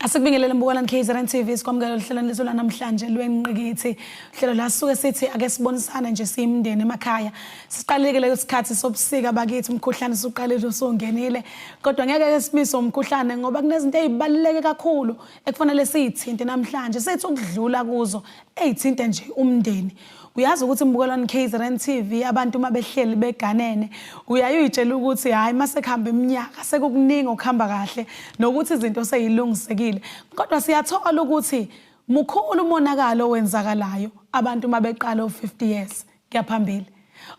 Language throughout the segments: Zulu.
Asikubingelele mbukelani KZN TV, sikwamukela ohlelweni lethu lanamhlanje lwengqikithi. Uhlelo la sisuke sithi ake sibonisane nje siyimndeni emakhaya. Siqalile leso sikhathi sobusika bakithi, umkhuhlane usuqalile usungenile. Kodwa ngeke ke simise umkhuhlane ngoba kunezinto ezibaluleke kakhulu ekufanele siyithinte namhlanje. Sithi ukudlula kuzo ezithinte nje umndeni. Uyazi ukuthi mbukelwani KZN TV, abantu uma behleli beganene uyaye uyitshela ukuthi hhayi, uma sekuhamba iminyaka sekukuningi okuhamba kahle nokuthi izinto seyilungisekile, kodwa siyathola ukuthi mukhulu umonakalo owenzakalayo abantu uma beqala o-50 years kuya phambili.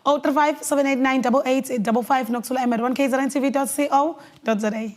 035 789 8855 nokuthula m 1 kzn tv co za.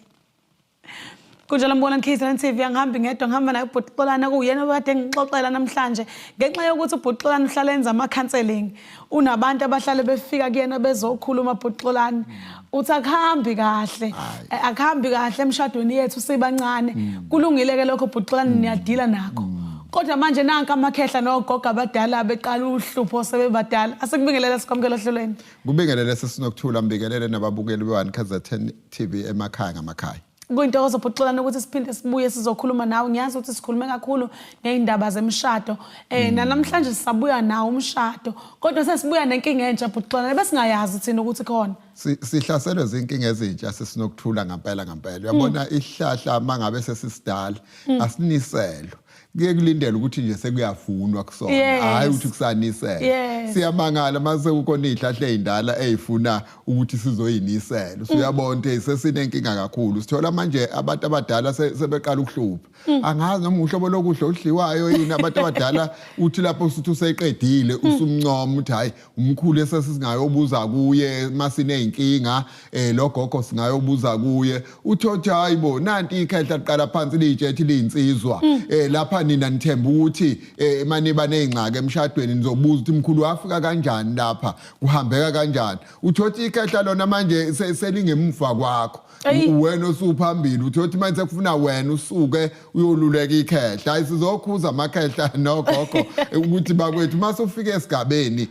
Kunjalo mbona KZN TV, angihambi ngedwa, ngihamba naye ubhuti Xolani, okuyena obekade ngixoxela namhlanje ngenxa yokuthi ubhuti Xolani uhlala enza ama-counselling, unabantu abahlale befika kuyena bezokhuluma. Bhuti Xolani, uthi akuhambi kahle, akuhambi kahle emshadweni yethu, sibancane. Kulungile-ke lokho, bhuti Xolani, niyadila nakho, kodwa manje nanka amakhehla nogogo abadala beqala uhlupho sebebadala. Asikubingelela, sikwamukela ohlelweni. Kubingelele sesinokuthula, mbingelele nababukeli be-One KZN TV emakhaya ngamakhaya. Kuyintokozo, bhuti Xolani, ukuthi siphinde sibuye sizokhuluma nawe. Ngiyazi ukuthi sikhulume kakhulu ngey'ndaba zemishado, nanamhlanje sisabuya nawo umshado, kodwa sesibuya nenkinga entsha, bhuti Xolani, besingayazi thina ukuthi khona. Sihlaselwe zinkinga ezintsha sesinokuthula, ngampela ngampela. Uyabona, isihlahla mangabe sesisidala asiniselwa. Kuye kulindele ukuthi nje sekuyavunwa kusona, hayi ukuthi kusaniselwa. Siyamangala mase kukhona iy'hlahla ey'ndala ey'funa ukuthi sizoyinisela. Usuyabona ukuthi sesinenkinga kakhulu. Sithola manje abantu abadala sebeqala ukuhlupha. Angazi noma uhlobo lokudla oludliwayo yini abantu abadala, uthi lapho usuthi useqedile usumncoma uthi hayi, umkhulu esesingayobuza kuye masineyinkinga, lo gogo singayobuza kuye, uthothi hayi bo, nanti ikhehla liqala phansi liyitshethi liyinsizwa. Lapha nina nithemba ukuthi maniba nezingxaki emshadweni nizobuza ukuthi mkhulu wafika kanjani lapha, kuhambeka kanjani. Uthothi ikhehla lona manje selingemuva kwakho, wena osuphambili, uthothi manje sekufuna wena usuke uyoluleka ikhehla. Hayi, sizokhuza amakhehla nogogo ukuthi bakwethu, mase ufike esigabeni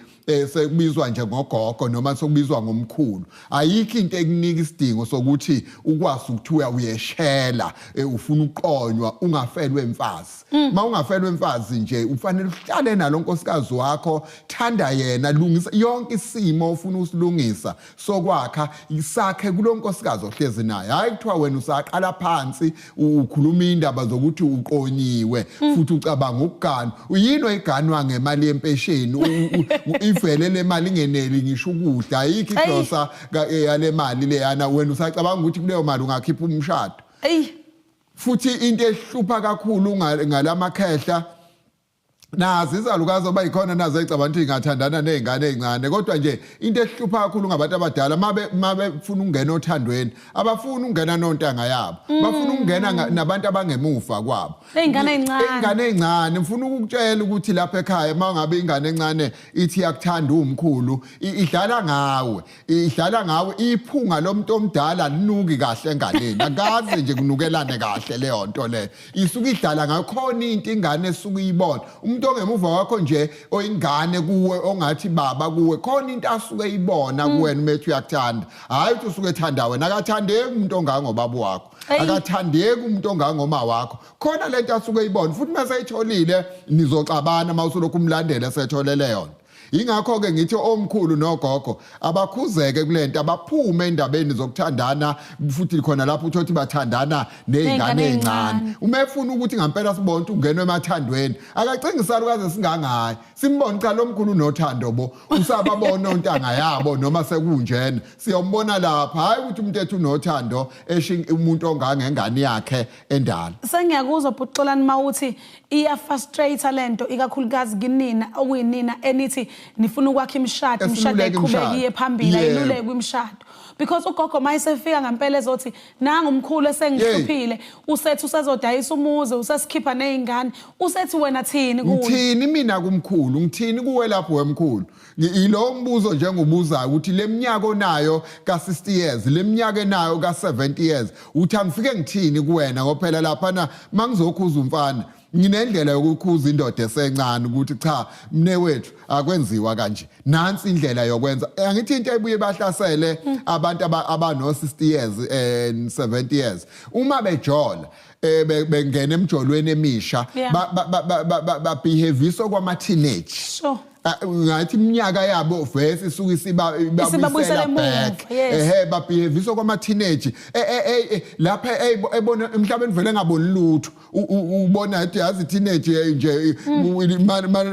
sekubizwa nje ngogogo noma sokubizwa ngomkhulu, ayikho into ekunika isidingo sokuthi ukwazi ukuthi uya uyeshela, ufuna uqonywa ungafelwe emfazi. Ma ungafelwe emfazi nje, ufanele uhlale nalo nkosikazi wakho, thanda yena, lungisa yonke isimo ofuna usilungisa sokwakha sakhe kulo nkosikazi ohlezi naye. Hayi, kuthiwa wena usaqala phansi ukhuluma indaba zokuthi uqonyiwe futhi ucabanga ukugana. Uyini oyiganwa ngemali yempesheni? Ivele le mali ingeneli ngisho ukudla, ayikho igrosa yale mali leyana, wena usacabanga ukuthi kuleyo mali ungakhipha umshado. Futhi into ehlupha kakhulu ngalamakhehla nazi izalukazi oba yikhona nazo ey'cabanga ukuthi ingathandana ney'ngane ey'ncane, kodwa nje into ehlupha kakhulu ngabantu abadala mabe befuna ukungena othandweni, abafuni ukungena nontanga yabo, bafuna ukungena nabantu abangemuva kwabo. Iy'ngane ey'ncane. Iy'ngane ey'ncane. Ngifuna ukukutshela ukuthi lapha ekhaya, uma ngabe ingane encane ithi iyakuthanda uwumkhulu, idlala ngawe, idlala ngawe. Iphunga lomuntu omdala linuki kahle enganeni, akaze nje kunukelane kahle leyo nto leyo. Isuke idlala ngayo. Khona into ingane esuke iyibona, umuntu ongemuva kwakho nje oyingane kuwe, ongathi baba kuwe, khona into asuke eyibona kuwena uma ethi uyakuthanda. Hhayi ukuthi usuke ethanda wena, akathandeki umuntu ongangobaba wakho, akathandeki umuntu ongangoma wakho. Khona lento asuke eyibona, futhi uma seyitholile nizoxabana uma usulokhu umlandela esetholele yona. Yingakho-ke ngithi omkhulu nogogo abakhuzeke kule nto, abaphume endabeni zokuthandana. Futhi khona lapho uthole bathandana ney'ngane ey'ncane. Uma efuna ukuthi ngampela sibone ukuthi ungenwe emathandweni, akacingi isalukazi esingangaye, simbone cha, lo mkhulu unothando bo, usababona ontanga yabo noma sekunjena, siyombona lapha. Hhayi ukuthi umuntu ethi unothando esho umuntu ongangengane yakhe endala. Sengiyakuzwa, bhuti Xolani, mawuthi iya-frustrate lento, ikakhulukazi kinina okuyinina enithi nifuna ukwakha imishado, imishado Esiluleka ayiqhubeke imishado. iye phambili, ayilulekwe imishado, because ugogo uma esefika ngempela ezothi nangu umkhulu esengihluphile, usethi usezodayisa umuzi, usesikhipha ney'ngane, usethi wena thini kuye? Ngithini mina kumkhulu? Ngithini kuwe lapho wemkhulu? Ilo mbuzo njengobuzayo ukuthi le minyaka onayo ka-60 years, le minyaka enayo ka-70 years, uthi angifike ngithini kuwena? Ngoba phela laphana mangizokhuza umfana. Nginendlela yokukhuza indoda esencane ukuthi cha mne wethu akwenziwa kanje, nansi indlela yokwenza. Angithi into ebuye bahlasele abantu abano 60 years and 70 years uma bejola, bengena emjolweni emisha, ba behavior kwama teenage. Ah, ngathi iminyaka yabo vese isuke isibabuyisela ibabuyisela emuva, back. Yes. Ehe, babehaviswa kwama teenage lapha ebona emhlabeni vele engaboni lutho. Ubona ethi yazi teenage nje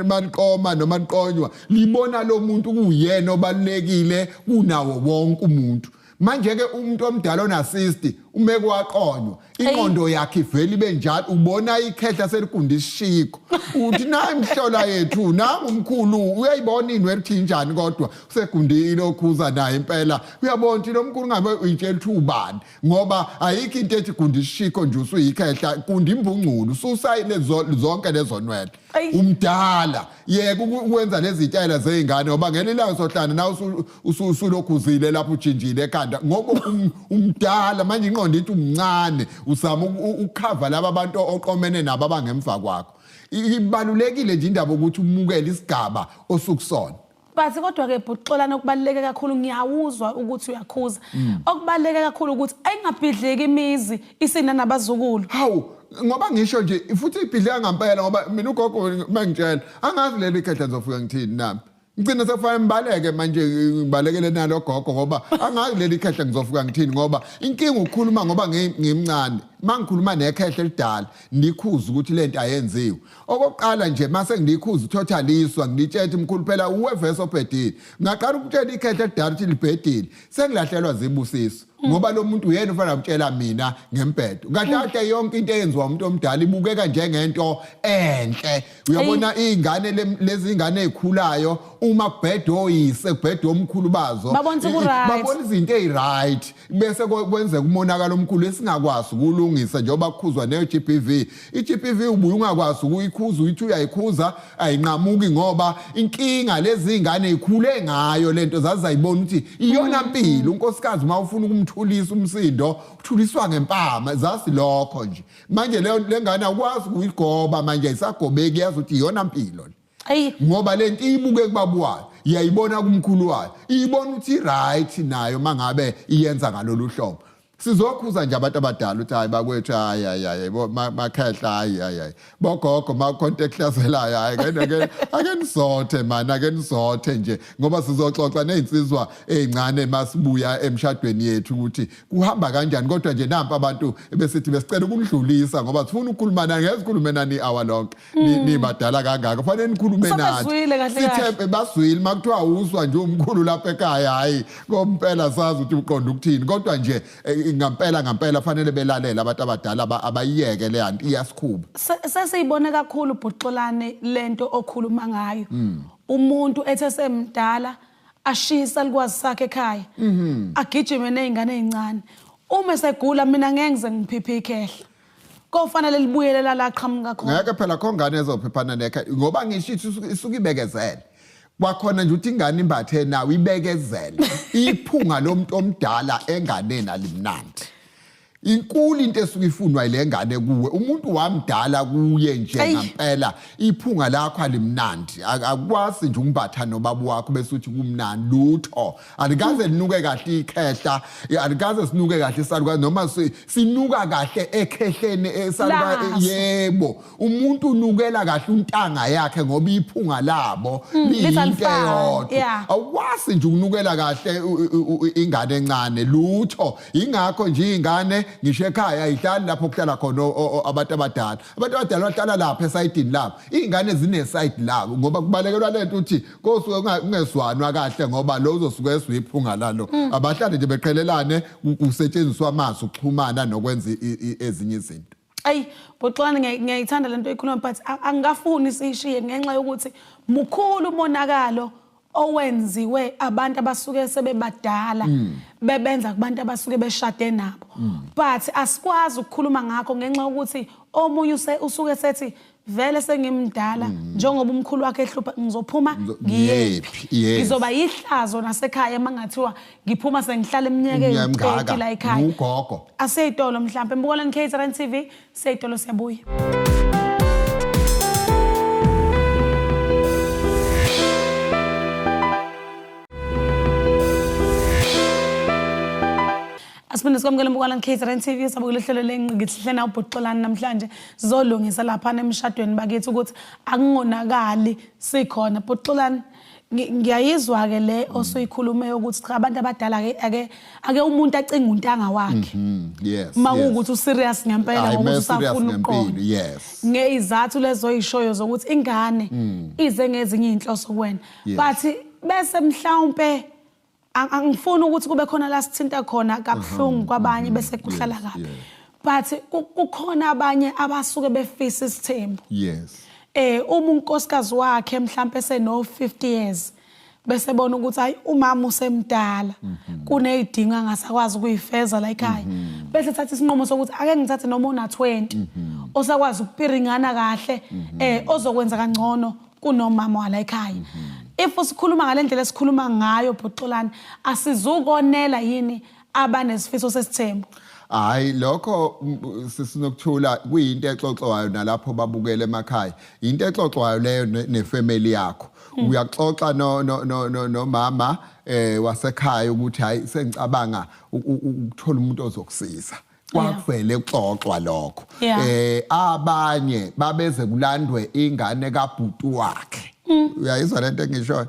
maniqoma noma niqonywa, libona lo muntu kuyena obalekile kunawo wonke umuntu. Manje ke umuntu omdala ona 60 umeke waqonywa, ingqondo yakhe ivele ibe njalo. Ubona ikhehla seligunda isishiko, uthi nayi imhlola yethu, nangu umkhulu, uyayibona inwele ukuthi injani, kodwa usegundile okhuza naye impela. Uyabona ukuthi lo mkhulu ngabe uyitshela ukuthi ubani, ngoba ayikho into ethi gunda isishiko nje usuyikhehla. Gunda imbungculu, susa lezo zonke lezo nwele. Umdala, yeka ukwenza lezi zitayela zey'ngane, ngoba ngelinye ilanga sohlala nawe usulokhuzile lapho ujinjile ekhanda, ngoba umdala manje, ingqondo ithi umncane, uzama ukukhava laba bantu oqomene nabo abangemva kwakho. Ibalulekile nje indaba ukuthi umukele isigaba osukusona. But kodwa-ke bhuti Xolani, okubaluleke kakhulu, ngiyawuzwa ukuthi uyakhuza, okubaluleke kakhulu ukuthi ayingabhidliki imizi isinanabazukulu. Hawu, ngoba ngisho nje futhi ibhidlika ngampela, ngoba mina ugogo mangitshela angazi leli khehla ngizofika ngithini nami. Ngicina sekufanele ngibaleke manje, ngibalekele nalo gogo, ngoba angazi leli khehla ngizofika ngithini, ngoba inkinga ukukhuluma ngoba ngimncane. Mangikhuluma nekhehla elidala ndikhuza ukuthi lento ayenziwe, okokuqala nje mase ngikhuza uthotshaliswa, ngitshela ukuthi mkhulu phela uwe verse obhedile. Ngaqala ukutshela ikhehla elidala ukuthi libhedile, sengilahlelwa zibusiso, ngoba lo muntu uyena ufanele ukutshela mina ngembhedo. Kahle kahle yonke into eyenziwa umuntu omdala ibukeka njengento enhle. Uyabona iy'ngane lezi ingane ey'khulayo, uma kubheda oyise, kubheda omkhulu bazo, Babona ukuthi ku-right. Babona izinto ey'right, bese kwenzeka umonakalo omkhulu esingakwazi ukulungisa, njengoba kukhuzwa neyo-GBV. I-GBV ubuye ungakwazi ukuyikhuza, uyithi uyayikhuza ayinqamuki, ngoba inkinga lezi ingane ikhule ngayo lento, zazayibona ukuthi iyona mpilo. Unkosikazi uma ufuna ukumthulisa umsindo, uthuliswa ngempama, zazi lokho nje. Manje leyo lengane awukwazi ukuyigoba manje, ayisagobeki, yazi ukuthi iyona mpilo le, ngoba lento iyibuke kubaba wayo, iyayibona kumkhulu wayo, iyibona ukuthi right nayo mangabe iyenza ngalolu hlobo. Sizokhuza nje abantu abadala ukuthi hayi bakwethu, hayi hayi hayi makhehla, hayi hayi hayi bogogo, makhonto ekuhlaselayo, hayi ke ke ake nisothe man, ake nisothe nje, ngoba sizoxoxa nezinsizwa ezincane masibuya emshadweni yethu ukuthi kuhamba kanjani. Kodwa nje nampa abantu besithi besicela ukundlulisa, ngoba sifuna ukukhuluma nani, ngeke sikhulume nani i-hour lonke. Nibadala kangaka, kufanele nikhulume nathi. Sebezwile kahle kahle. Sithe baswile makuthiwa uzwa nje umkhulu lapha ekhaya, hayi kompela sazi ukuthi uqonda ukuthini. Kodwa nje ngampela ngampela fanele belalele abantu abadala, abayiyeke le anti iyasikhuba. Sesiyibone kakhulu bhuti Xolani lento okhuluma ngayo. Umuntu ethe semdala ashisa likwazi sakhe ekhaya, agijime nezingane ezincane. Uma segula, mina ngeke ngize ngiphiphe ikhehla. Kofanele libuyele la laqhamuka khona. Ngeke phela khongane ezophephana nekhaya, ngoba ngisho ithi isuke ibekezele kwakhona nje ukuthi ingane imbathe nawe ibekezele iphunga lomuntu omdala enganeni alimnandi. Inkulu into esuke ifunwa ile ngane kuwe, umuntu wamdala kuye nje. Ngampela iphunga lakho alimnandi. Akukwazi nje ukumbatha nobaba wakho bese uthi kumnandi. Lutho, alikaze linuke kahle ikhehla, alikaze sinuke kahle isalukazi, noma sinuka kahle ekhehleni esalukazi. Laso. Yebo, umuntu unukela kahle untanga yakhe, ngoba iphunga labo lithi liyinto alifani, eyodwa. Awukwazi nje ukunukela kahle ingane encane, lutho. Ingakho nje iy'ngane ngisho ekhaya ayihlali lapho kuhlala khona abantu abadala. Abantu abadala bahlala lapha esayidini labo, iy'ngane zinesayidi labo, ngoba kubalekelwa lento ukuthi kosuke kungezwanwa kahle, ngoba lo uzosuke ezwe iphunga lalo. Abahlale nje beqhelelane, kusetshenziswa amazwi ukuxhumana nokwenza ezinye izinto. Ayi bhuti Xolani, ngiyayithanda lento oyikhuluma, but angikafuni siyishiye ngenxa yokuthi mukhulu umonakalo owenziwe abantu abasuke sebebadala bebenza kubantu abasuke beshade nabo, but asikwazi ukukhuluma ngakho ngenxa yokuthi omunye usuke sethi vele sengimdala, njengoba umkhulu wakhe ehlupha, ngizophuma ngiyephi? Ngiyephi? Yes. Ngizoba yihlazo nasekhaya uma ngathiwa ngiphuma sengihlala iminyaka Iminyaka eyi-30 emingaka, la ekhaya. Ugogo. Aseyitolo mhlampe mbukeleni KZN TV, seyitolo, siyabuya. Asiphinde sikwamukele Mbukwalani KZN TV, sabukela uhlelo lengqikithi sihle nawe ubhuti Xolani. Namhlanje sizolungisa laphana emshadweni bakithi ukuthi akungonakali sikhona. Bhuti Xolani, ngiyayizwa-ke le osuyikhulume ukuthi cha, abantu abadala ake umuntu acinge untanga wakhe. Uma kuwukuthi userious ngempela Hayi, ngokuthi uma serious usafuna ngempilo, ukuqonda. Ngeyizathu lezo oyishoyo zokuthi ingane ize ngezinye iy'nhloso kuwena. But bese mhlawumpe angifuni ukuthi kube khona la sithinta khona kabuhlungu kwabanye bese kuhlala kabi. But kukhona abanye abasuke befisa isithembu. Uma unkosikazi wakhe mhlampe seno 50 years bese bona ukuthi hayi, umama usemdala, kunezidingo angasakwazi ukuyifeza la ekhaya, bese thatha isinqumo sokuthi ake ngithathe noma una 20 osakwazi ukupiringana kahle, ozokwenza kangcono kunomama wala ekhaya. If sikhuluma ngalendlela esikhuluma ngayo, bhuti Xolani, asizukonela yini abanesifiso sesithembu? Hayi, lokho sisinokuthula kuyinto exoxwayo nalapho babukele emakhaya. Into exoxwayo leyo nefamily yakho. Uyaxoxa no no no no nomama wasekhaya ukuthi hayi, sengicabanga ukuthola umuntu ozokusiza. Kwakuvele kuxoxwa lokho. Abanye babeze kulandwe ingane kabhuti wakhe. Uyayizwa lento engishoyo?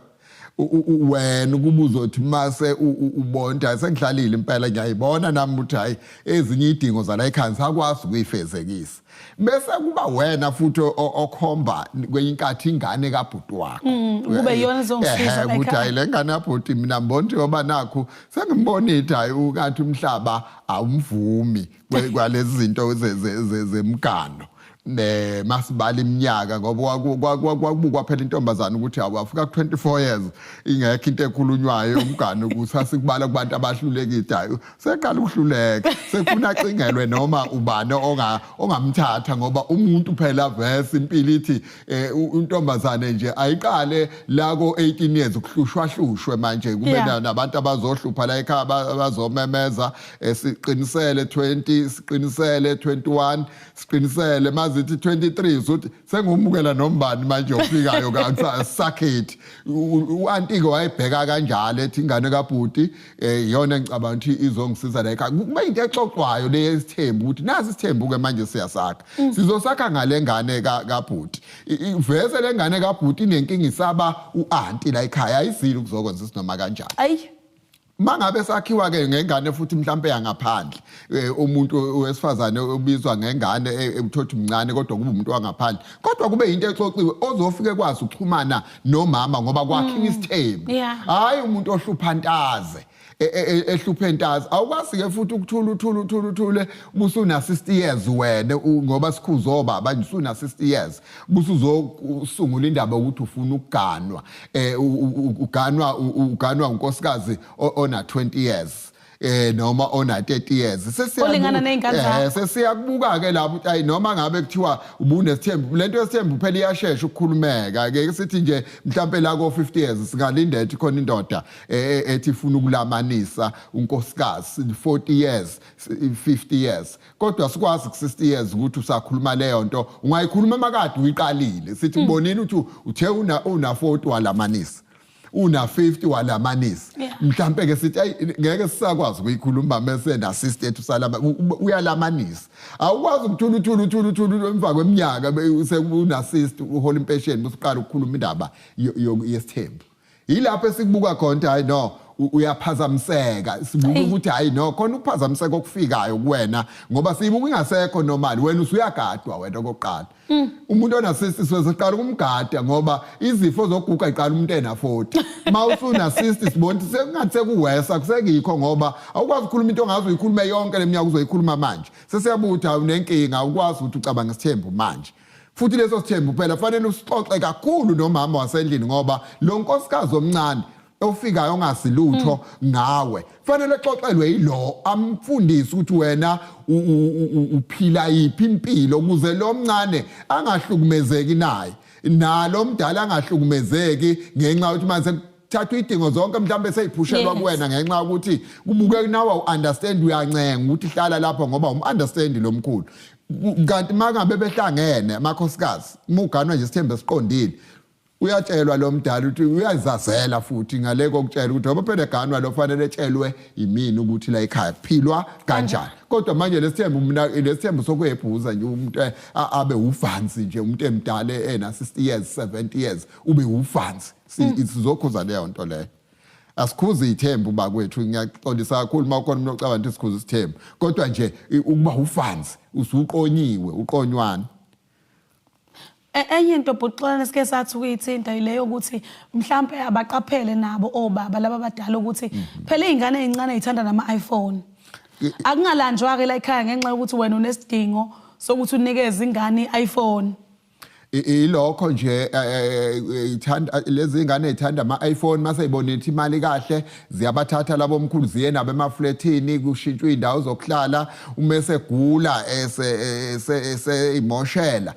Wena ukuba uzothi mase ubona sengihlalile impela, ngiyayibona nami ukuthi hayi, ezinye idingo zala ekhaya sakwazi ukuyifezekisa, bese kuba wena futhi okhomba kwenye inkathi ingane kabhuti wakho. Kube iyona ezongisiza Ehhe, la ukuthi ekhaya. hayi, le ngane yabhuti mina ngibona ukuthi ngoba nakhu sengimbonile, hayi, ukanti umhlaba awumvumi kwalezi zinto zemgano ne masibala iminyaka, ngoba kwakubukwa phela intombazana ukuthi awafika ku 24 years ingekho into ekhulunywayo umgano, ukuthi asikubala kubantu abahlulekile, hayi, seqala ukuhluleka, sefuna acingelwe noma ubani ongamthatha, ngoba umuntu phela verse impilo ithi intombazane nje ayiqale la ko 18 years ukuhlushwa hlushwe manje kube nabantu abazohlupha la ekhaya, abazomemeza, siqinisele 20, siqinisele 21, siqinisele mazithi 23, uzothi sengumukela nombani manje ofikayo sakhethi. U-aunty ke wayebheka kanjalo, ethi ingane kabhuti iyona engicabanga ukuthi izongisiza la ekhaya. Kube into exoxwayo le yesithembu ukuthi nasi isithembu ke manje siyasakha, sizosakha ngale ngane kabhuti. Vese le ngane kabhuti inenkinga, isaba u-aunty la ekhaya, ayizile ukuzokwenza isinoma kanjani. Ayi. Mangabe sakhiwa ke ngengane futhi mhlambe yangaphandle, umuntu wesifazane obizwa ngengane, uthothi mncane kodwa kube umuntu wangaphandle, kodwa kube into exoxiwe ozofike kwazi ukuxhumana nomama ngoba kwakhiwa isithembu. Hayi, umuntu ohlupha ntaze, ehluphe ntazi, awukwazi ke futhi ukuthula uthule uthule uthule busuna 60 years wena, ngoba sikhuzo baba nje, usuna 60 years busuzosungula indaba ukuthi ufuna ukuganwa, uganwa unkosikazi ona 20 years noma ona 30 years. Olingana ney'ngane zakho. Sesiyakubuka ke lapho ukuthi ayi, noma ngabe kuthiwa ubunesithembu, lento yesithembu phela iyashesha ukukhulumeka. Ke sithi nje mhlambe la ko 50 years singalindela ukuthi khona indoda ethi ifuna ukulamanisa unkosikazi 40 years, 50 years, kodwa sikwazi ku 60 years ukuthi usakhuluma leyo nto. Ungayikhuluma emakade uyiqalile, sithi ubonile ukuthi uthe una 40 walamanisa, una 50 walamanisa. Mhlambe ke sithi ayi, ngeke sisakwazi ukuyikhuluma mase na sister ethu salama uyalamanisa. Awukwazi ukuthula uthula uthula uthula emva kweminyaka sekuna sister uhola impesheni usuqala ukukhuluma indaba yesithembu. Yilapho esikubuka khona ukuthi hayi no, uyaphazamiseka. Sibuka ukuthi hayi no, khona ukuphazamiseka okufikayo kuwena, ngoba siyibuka ingasekho normal, wena usuyagadwa wena okokuqala. Umuntu ona 60 siqala ukumgada ngoba izifo zoguga iqala umuntu ena 40. Mawusuna 60 sibona ukuthi sekungathi sekuwesa kusekikho, ngoba awukwazi ukukhuluma into ongazi uyikhulume yonke leminyaka uzoyikhuluma manje. Sesiyabutha unenkinga, awukwazi ukuthi ucabange isithembu manje. Futhi leso sithembu phela fanele usixoxe kakhulu nomama wasendlini, ngoba lo nkosikazi omncane ofikayo ongasilutho ngawe fanele exoxelwe yilo, amfundise ukuthi wena uphila yiphi impilo, ukuze lo mncane angahlukumezeki naye, nalo mdala angahlukumezeki ngenxa yokuthi manje thatha idingo zonke mhlawumbe seyiphushelwa kuwena ngenxa yokuthi kubuke nawe u-understand, uyancenga ukuthi hlala lapho ngoba um-understand lo mkhulu. Kanti mangabe behlangene amakhosikazi, uma uganwa nje isithembu esiqondile. Uyatshelwa lo mdala ukuthi uyazazela futhi ngale kokutshela ukuthi ngoba phela eganwa lo fanele etshelwe yimina ukuthi la ekhaya kuphilwa kanjani. Kodwa manje lesithembu mina lesithembu sokuyebhuza nje umuntu abe ufansi nje umuntu emdala ena 60 years 70 years ube ufansi. Sizokhuza leyo nto leyo. Asikhuzi ithembu bakwethu, ngiyaxolisa kakhulu uma ukhona umuntu ocabanga ukuthi sikhuza isithembu, kodwa nje ukuba ufansi usuqonyiwe uqonywana. Enye into bhuti Xolani sike sathi ukuyithinta ile yokuthi mhlampe abaqaphele nabo obaba laba abadala ukuthi phela iy'ngane ey'ncane y'thanda nama-iPhone. Akungalanjwa-ke la ekhaya ngenxa yokuthi wena unesidingo sokuthi unikeze ingane i-iPhone. Ilokho nje ithanda lezi ngane ezithanda ama-iPhone, mase ibona ukuthi imali kahle ziyabathatha labo mkhulu ziye nabo emaflethini, kushintshwe indawo zokuhlala. Uma esegula ese imoshela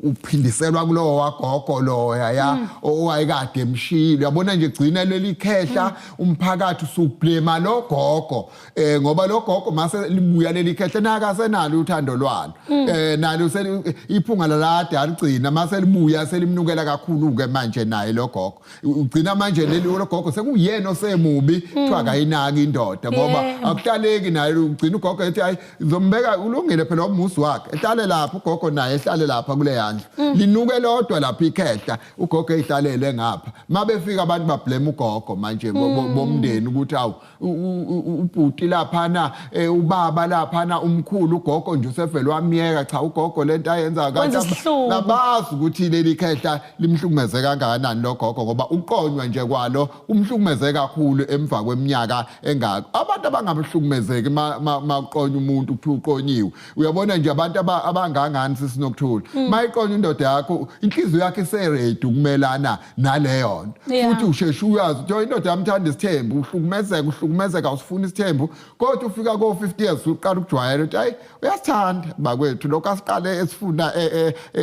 uphindiselwa kulowo wagogo loya ya owayekade emshilo. Uyabona nje gcina leli khehla, umphakathi usublema lo gogo ngoba lo gogo mase libuya leli khehla naka senalo uthando lwalo nalo iphunga lalade aligcina mase libuya selimnukela kakhulu ke manje naye lo gogo. Ugcina manje leli lo gogo sekuyena osemubi, kuthiwa akayinaki indoda ngoba akuhlaleki naye. Ugcina ugogo ethi hayi ngizombeka, ulungile phela umuzi wakhe, ehlale lapha ugogo naye ehlale lapha kule yandlu, linuke lodwa lapha ikhehla, ugogo ehlalele ngapha. Mabefika abantu bablame ugogo manje bomndeni ukuthi awu ubhuti laphana, ubaba laphana, umkhulu ugogo nje usevele wamyeka. Cha, ugogo lento ayenza Kwenza isihlungu. Abazi ukuthi leli khehla limhlukumeze kangakanani lo gogo, ngoba uqonywa nje kwalo umhlukumeze kakhulu emva kweminyaka engako. Abantu abangabahlukumezeki ma uqonya umuntu kuthiwa uqonyiwe, uyabona nje abantu abangangani sisinokuthula, mayiqonya indoda yakho inhliziyo yakho iseready ukumelana naleyo nto. Futhi usheshe uyazi ukuthi, "Oh, indoda yami ithanda isithembu." Uhlukumezeka, uhlukumezeka, usifuna isithembu, kodwa ufika ko 50 years uqala ukujwayela ukuthi hayi uyasithanda bakwethu. Lokho asiqale esifuna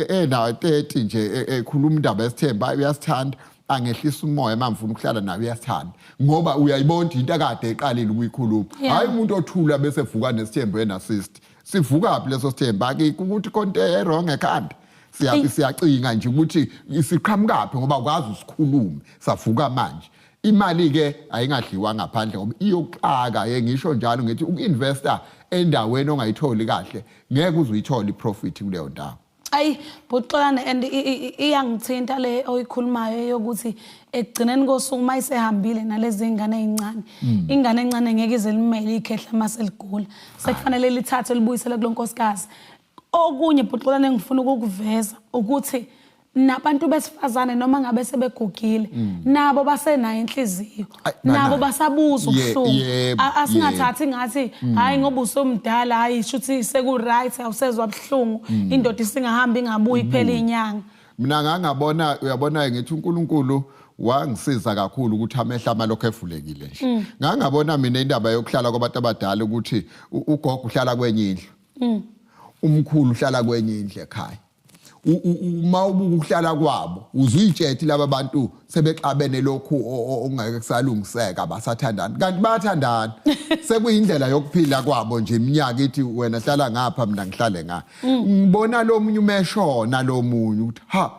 ena 30 nje ekhuluma indaba yesithembu, hayi uyasithanda, angehlisa umoya uma ngifuna ukuhlala naye, uyasithanda, ngoba uyayibona ukuthi into akade eqalile ukuyikhuluma. Hayi umuntu othula bese evuka nesithembu ena 60, sivukaphi leso sithembu? Akikho ukuthi konke e-wrong ekhanda. Siyacinga nje ukuthi siqhamukaphi, ngoba ukwazi usikhulume savuka manje. Imali ke ayingadliwa ngaphandle ngoba iyoxaka ye. Ngisho njalo ngithi uku-investa endaweni ongayitholi kahle ngeke uze uyithole iprofit kuleyo ndawo. Ayi bhuti Xolani, and iyangithinta le oyikhulumayo yokuthi ekugcineni kosuku uma isehambile nalezi ngane ey'ncane, ingane encane ngeke ize limele ikhehla uma seligula, sekufanele lithathe libuyisele kulo nkosikazi. Okunye bhuti Xolani engifuna ukukuveza ukuthi nabantu besifazane noma ngabe sebegugile nabo basenayo inhliziyo. Ay, nabo banayo. basabuza ubuhlungu. Asingathathi ngathi hayi ngoba usumdala, hayi shuthi seku-right, awusezwa buhlungu, indoda isingahamba ingabuyi kuphela inyanga. Mina ngangabona, uyabona ngithi uNkulunkulu wangisiza kakhulu ukuthi amehlo amalokho evulekile nje. Ngangabona mina indaba yokuhlala kwabantu abadala ukuthi ugogo uhlala kwenye indlu, umkhulu uhlala kwenye indlu ekhaya. Uma ubuka ukuhlala kwabo uzuyitshethi laba bantu sebexabene lokhu okungeke kusalungiseka, abasathandani, kanti bayathandana, sekuyindlela yokuphila kwabo nje iminyaka ithi wena hlala ngapha, mina ngihlale nga. Ngibona lo munye umeshona lo munye ukuthi ha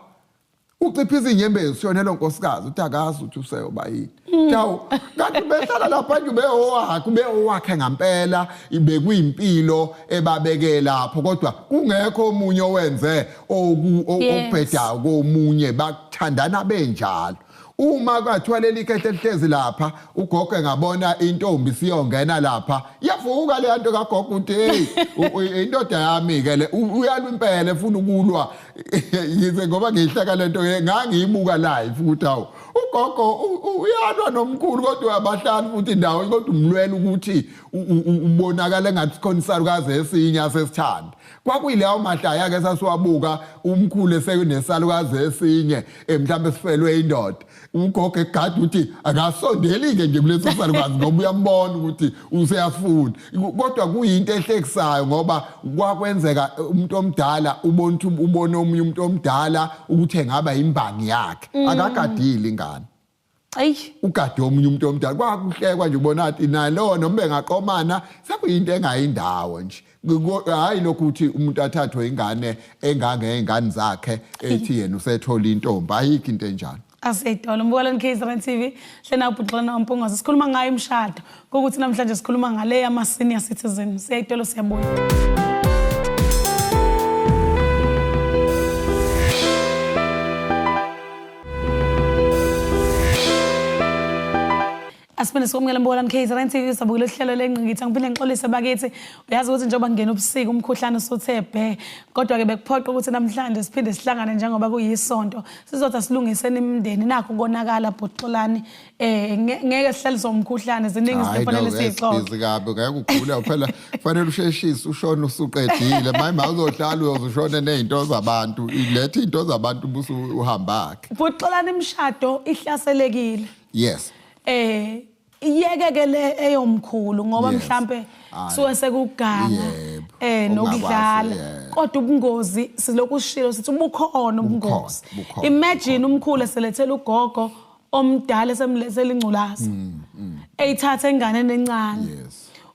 uciphiza inyembezi ushonelwa nkosikazi, uthi akazi ukuthi useyoba yini. Tawu kanti behlala lapha nje ube owakhe, ube owakhe ngampela, bekuyimpilo ebabeke lapho, kodwa kungekho omunye owenze okubhedayo komunye, bathandana benjalo. Uma kwathiwa leli khehle lihlezi lapha, ugogo engabona intombi siyongena lapha, iyavuka le nto kagogo uthi hey indoda yami ke le. Uyalwa impela, efuna ukulwa yize ngoba ngihleka lento ngangiyibuka live ukuthi hawu ugogo uyalwa nomkhulu, kodwa abahlali futhi indawo, kodwa umlwela ukuthi ubonakala engathi khona isalukazi esinye asesithanda. Kwakuyileyo mahlaya ke sasiwabuka, umkhulu esekunesalukazi esinye mhlawumbe sifelwe indoda, ugogo egada ukuthi akasondeli-ke nje kuleso salukazi ngoba uyambona ukuthi useyafuna. Kodwa kuyinto ehlekisayo ngoba kwakwenzeka umuntu omdala ubona ukuthi ubona omunye umuntu omdala ukuthi engaba imbangi yakhe, akagadile ingane. Ayi. Ugade omunye umuntu omdala, kwakuhlekwa nje ubona ukuthi nalo noma bengaqomana sekuyinto engayindawo nje. Hhayi lokhu ukuthi umuntu athathwe ingane engangey'ngane zakhe ethi yena usethola intombi, ayikho into enjalo. Aseyidolo mbukeleni KZN TV hlena ubhuxana wampungazo sikhuluma ngayo imishado kokuthi namhlanje sikhuluma ngale yama senior citizen siyayidolo siyabuya. Asiphinde sikwamukele mbukelani KZN TV sabukela uhlelo lengqikithi angiphinde ngixolise bakithi uyazi ukuthi njengoba kungena ubusika umkhuhlane usuthe bhe kodwa ke bekuphoqa ukuthi namhlanje siphinde sihlangane njengoba kuyisonto sizothi asilungiseni imindeni nakho konakala bhuxolani eh ngeke sihlaliswe umkhuhlane ziningi izinto kufanele siyixoxe busy kabi ngeke ugule phela kufanele usheshise ushone usuqedile maye mawuzohlala uyoze ushone nezinto zabantu ilethe izinto zabantu ubusu uhambakhe bhuxolani imishado ihlaselekile yes Iyeke ke le eyomkhulu ngoba mhlambe suke sekuganga nokudlala kodwa ubungozi silokhu sishilo sithi ubukhona ubungozi imagine umkhulu eselethela ugogo omdala esemlethela ingculaza eyithatha enganeni encane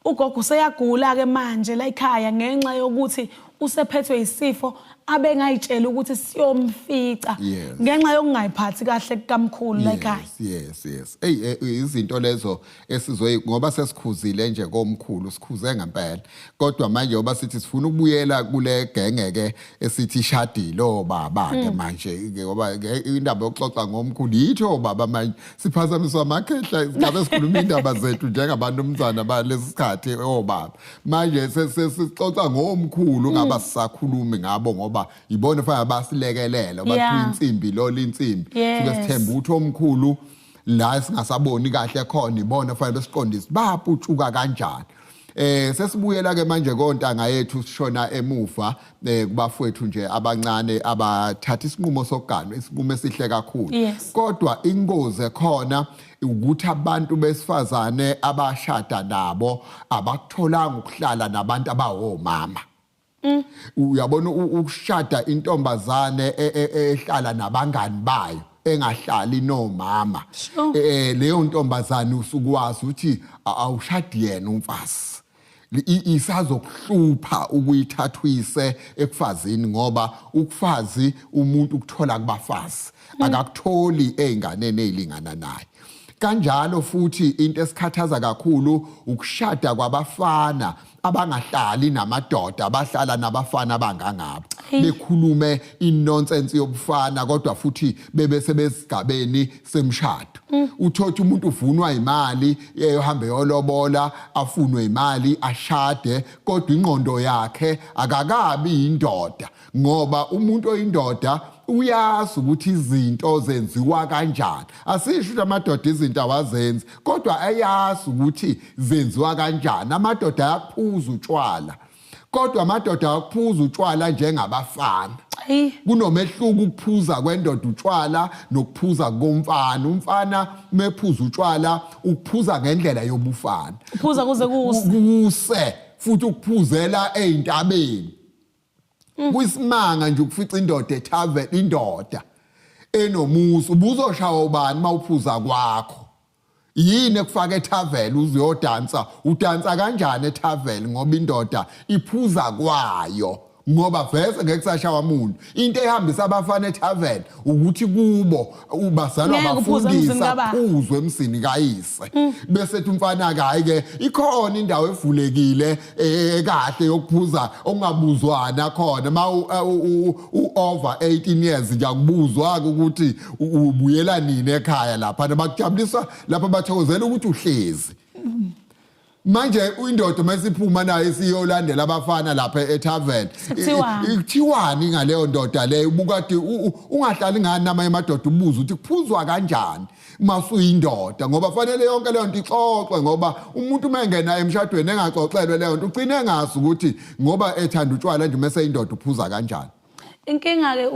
ugogo useyagula ke manje la ekhaya ngenxa yokuthi usephethwe isifo abengayitshela ukuthi siyomfica ngenxa yokungayiphathi kahle kukamkhulu la ekhaya. Yes. Ey izinto lezo esizoyi ngoba sesikhuzile nje komkhulu sikhuze ngempela. Kodwa manje ngoba sithi sifuna ukubuyela kule genge ke esithi ishadile obaba ke manje ngoba indaba yokuxoxa ngomkhulu yithi obaba manje siphazamiswa amakhehla singabe sikhuluma indaba zethu njengabantu balesi sikhathi obaba. Manje sesixoxa ngomkhulu ngaba sisakhulumi ngabo ngoba ibona fanele basilekelele bathu insimbi lo insimbi suke sithemba ukuthi omkhulu la singasaboni kahle khona ibona fanele besiqondise baputshuka kanjani. Sesibuyela ke manje kontanga yethu sishona emuva kubafowethu nje abancane abathatha isinqumo sokuganwa isinqumo esihle kakhulu. Kodwa ingozi ekhona ukuthi abantu besifazane abashada nabo abakutholanga ukuhlala nabantu abawomama. Uyabona ukushada intombazane ehlala nabangani bayo engahlali nomama leyo ntombazane usukwazi ukuthi awushadi yena umfazi isazokuhlupha ukuyithathwise ekufazini ngoba ukufazi umuntu ukuthola kubafazi akakutholi einganeni ezilingana naye. Kanjalo futhi into esikhathaza kakhulu ukushada kwabafana abangahlali namadoda abahlala nabafana abangangabo bekhulume inonsense yobufana kodwa futhi bebe sebesigabeni semshado. Uthothi umuntu uvunwa imali eyohambe yolobola afunwe imali ashade kodwa ingqondo yakhe akakabi indoda ngoba umuntu oyindoda uyazi ukuthi izinto zenziwa kanjani. Asisho ukuthi amadoda izinto awazenzi kodwa ayazi ukuthi zenziwa kanjani. Amadoda ayaphuza utshwala kodwa amadoda ayaphuza utshwala njengabafana. Kunomehluko ukuphuza kwendoda utshwala nokuphuza komfana. Umfana mephuza utshwala ukuphuza ngendlela yobufana, uphuza kuze kuse futhi ukuphuzela ezintabeni. Kuyisimanga nje ukufica indoda etavern, indoda enomusa. Ubuzoshawa ubani mawuphuza kwakho? Yini ekufaka etavern uzoyodansa? Udansa kanjani etavern ngoba indoda iphuza kwayo? Ngoba vese ngeke kusashawa umuntu. Into ehambisa abafana etavern ukuthi kubo ubazalwa bafundisa phuzwe emsini kayise. Bese ethi umfana ke hayi ke ikhona indawo evulekile ekahle yokuphuza okungabuzwana khona ma u over 18 years nje akubuzwa ukuthi ubuyela nini ekhaya lapha bakujabulisa lapha bathokozela ukuthi uhlezi. Manje indoda masiphuma nayo isiyolandela abafana lapha etavern kuthiwani ngaleyo ndoda leyo? Ubukade ungahlali ngani namanye amadoda ubuza ukuthi kuphuzwa kanjani masuyindoda ngoba fanele yonke leyo nto ixoxwe ngoba umuntu mengena emshadweni engaxoxelwe leyo nto ugcine engazi ukuthi ngoba ethanda utshwala nje mase indoda uphuza kanjani. Inkinga ke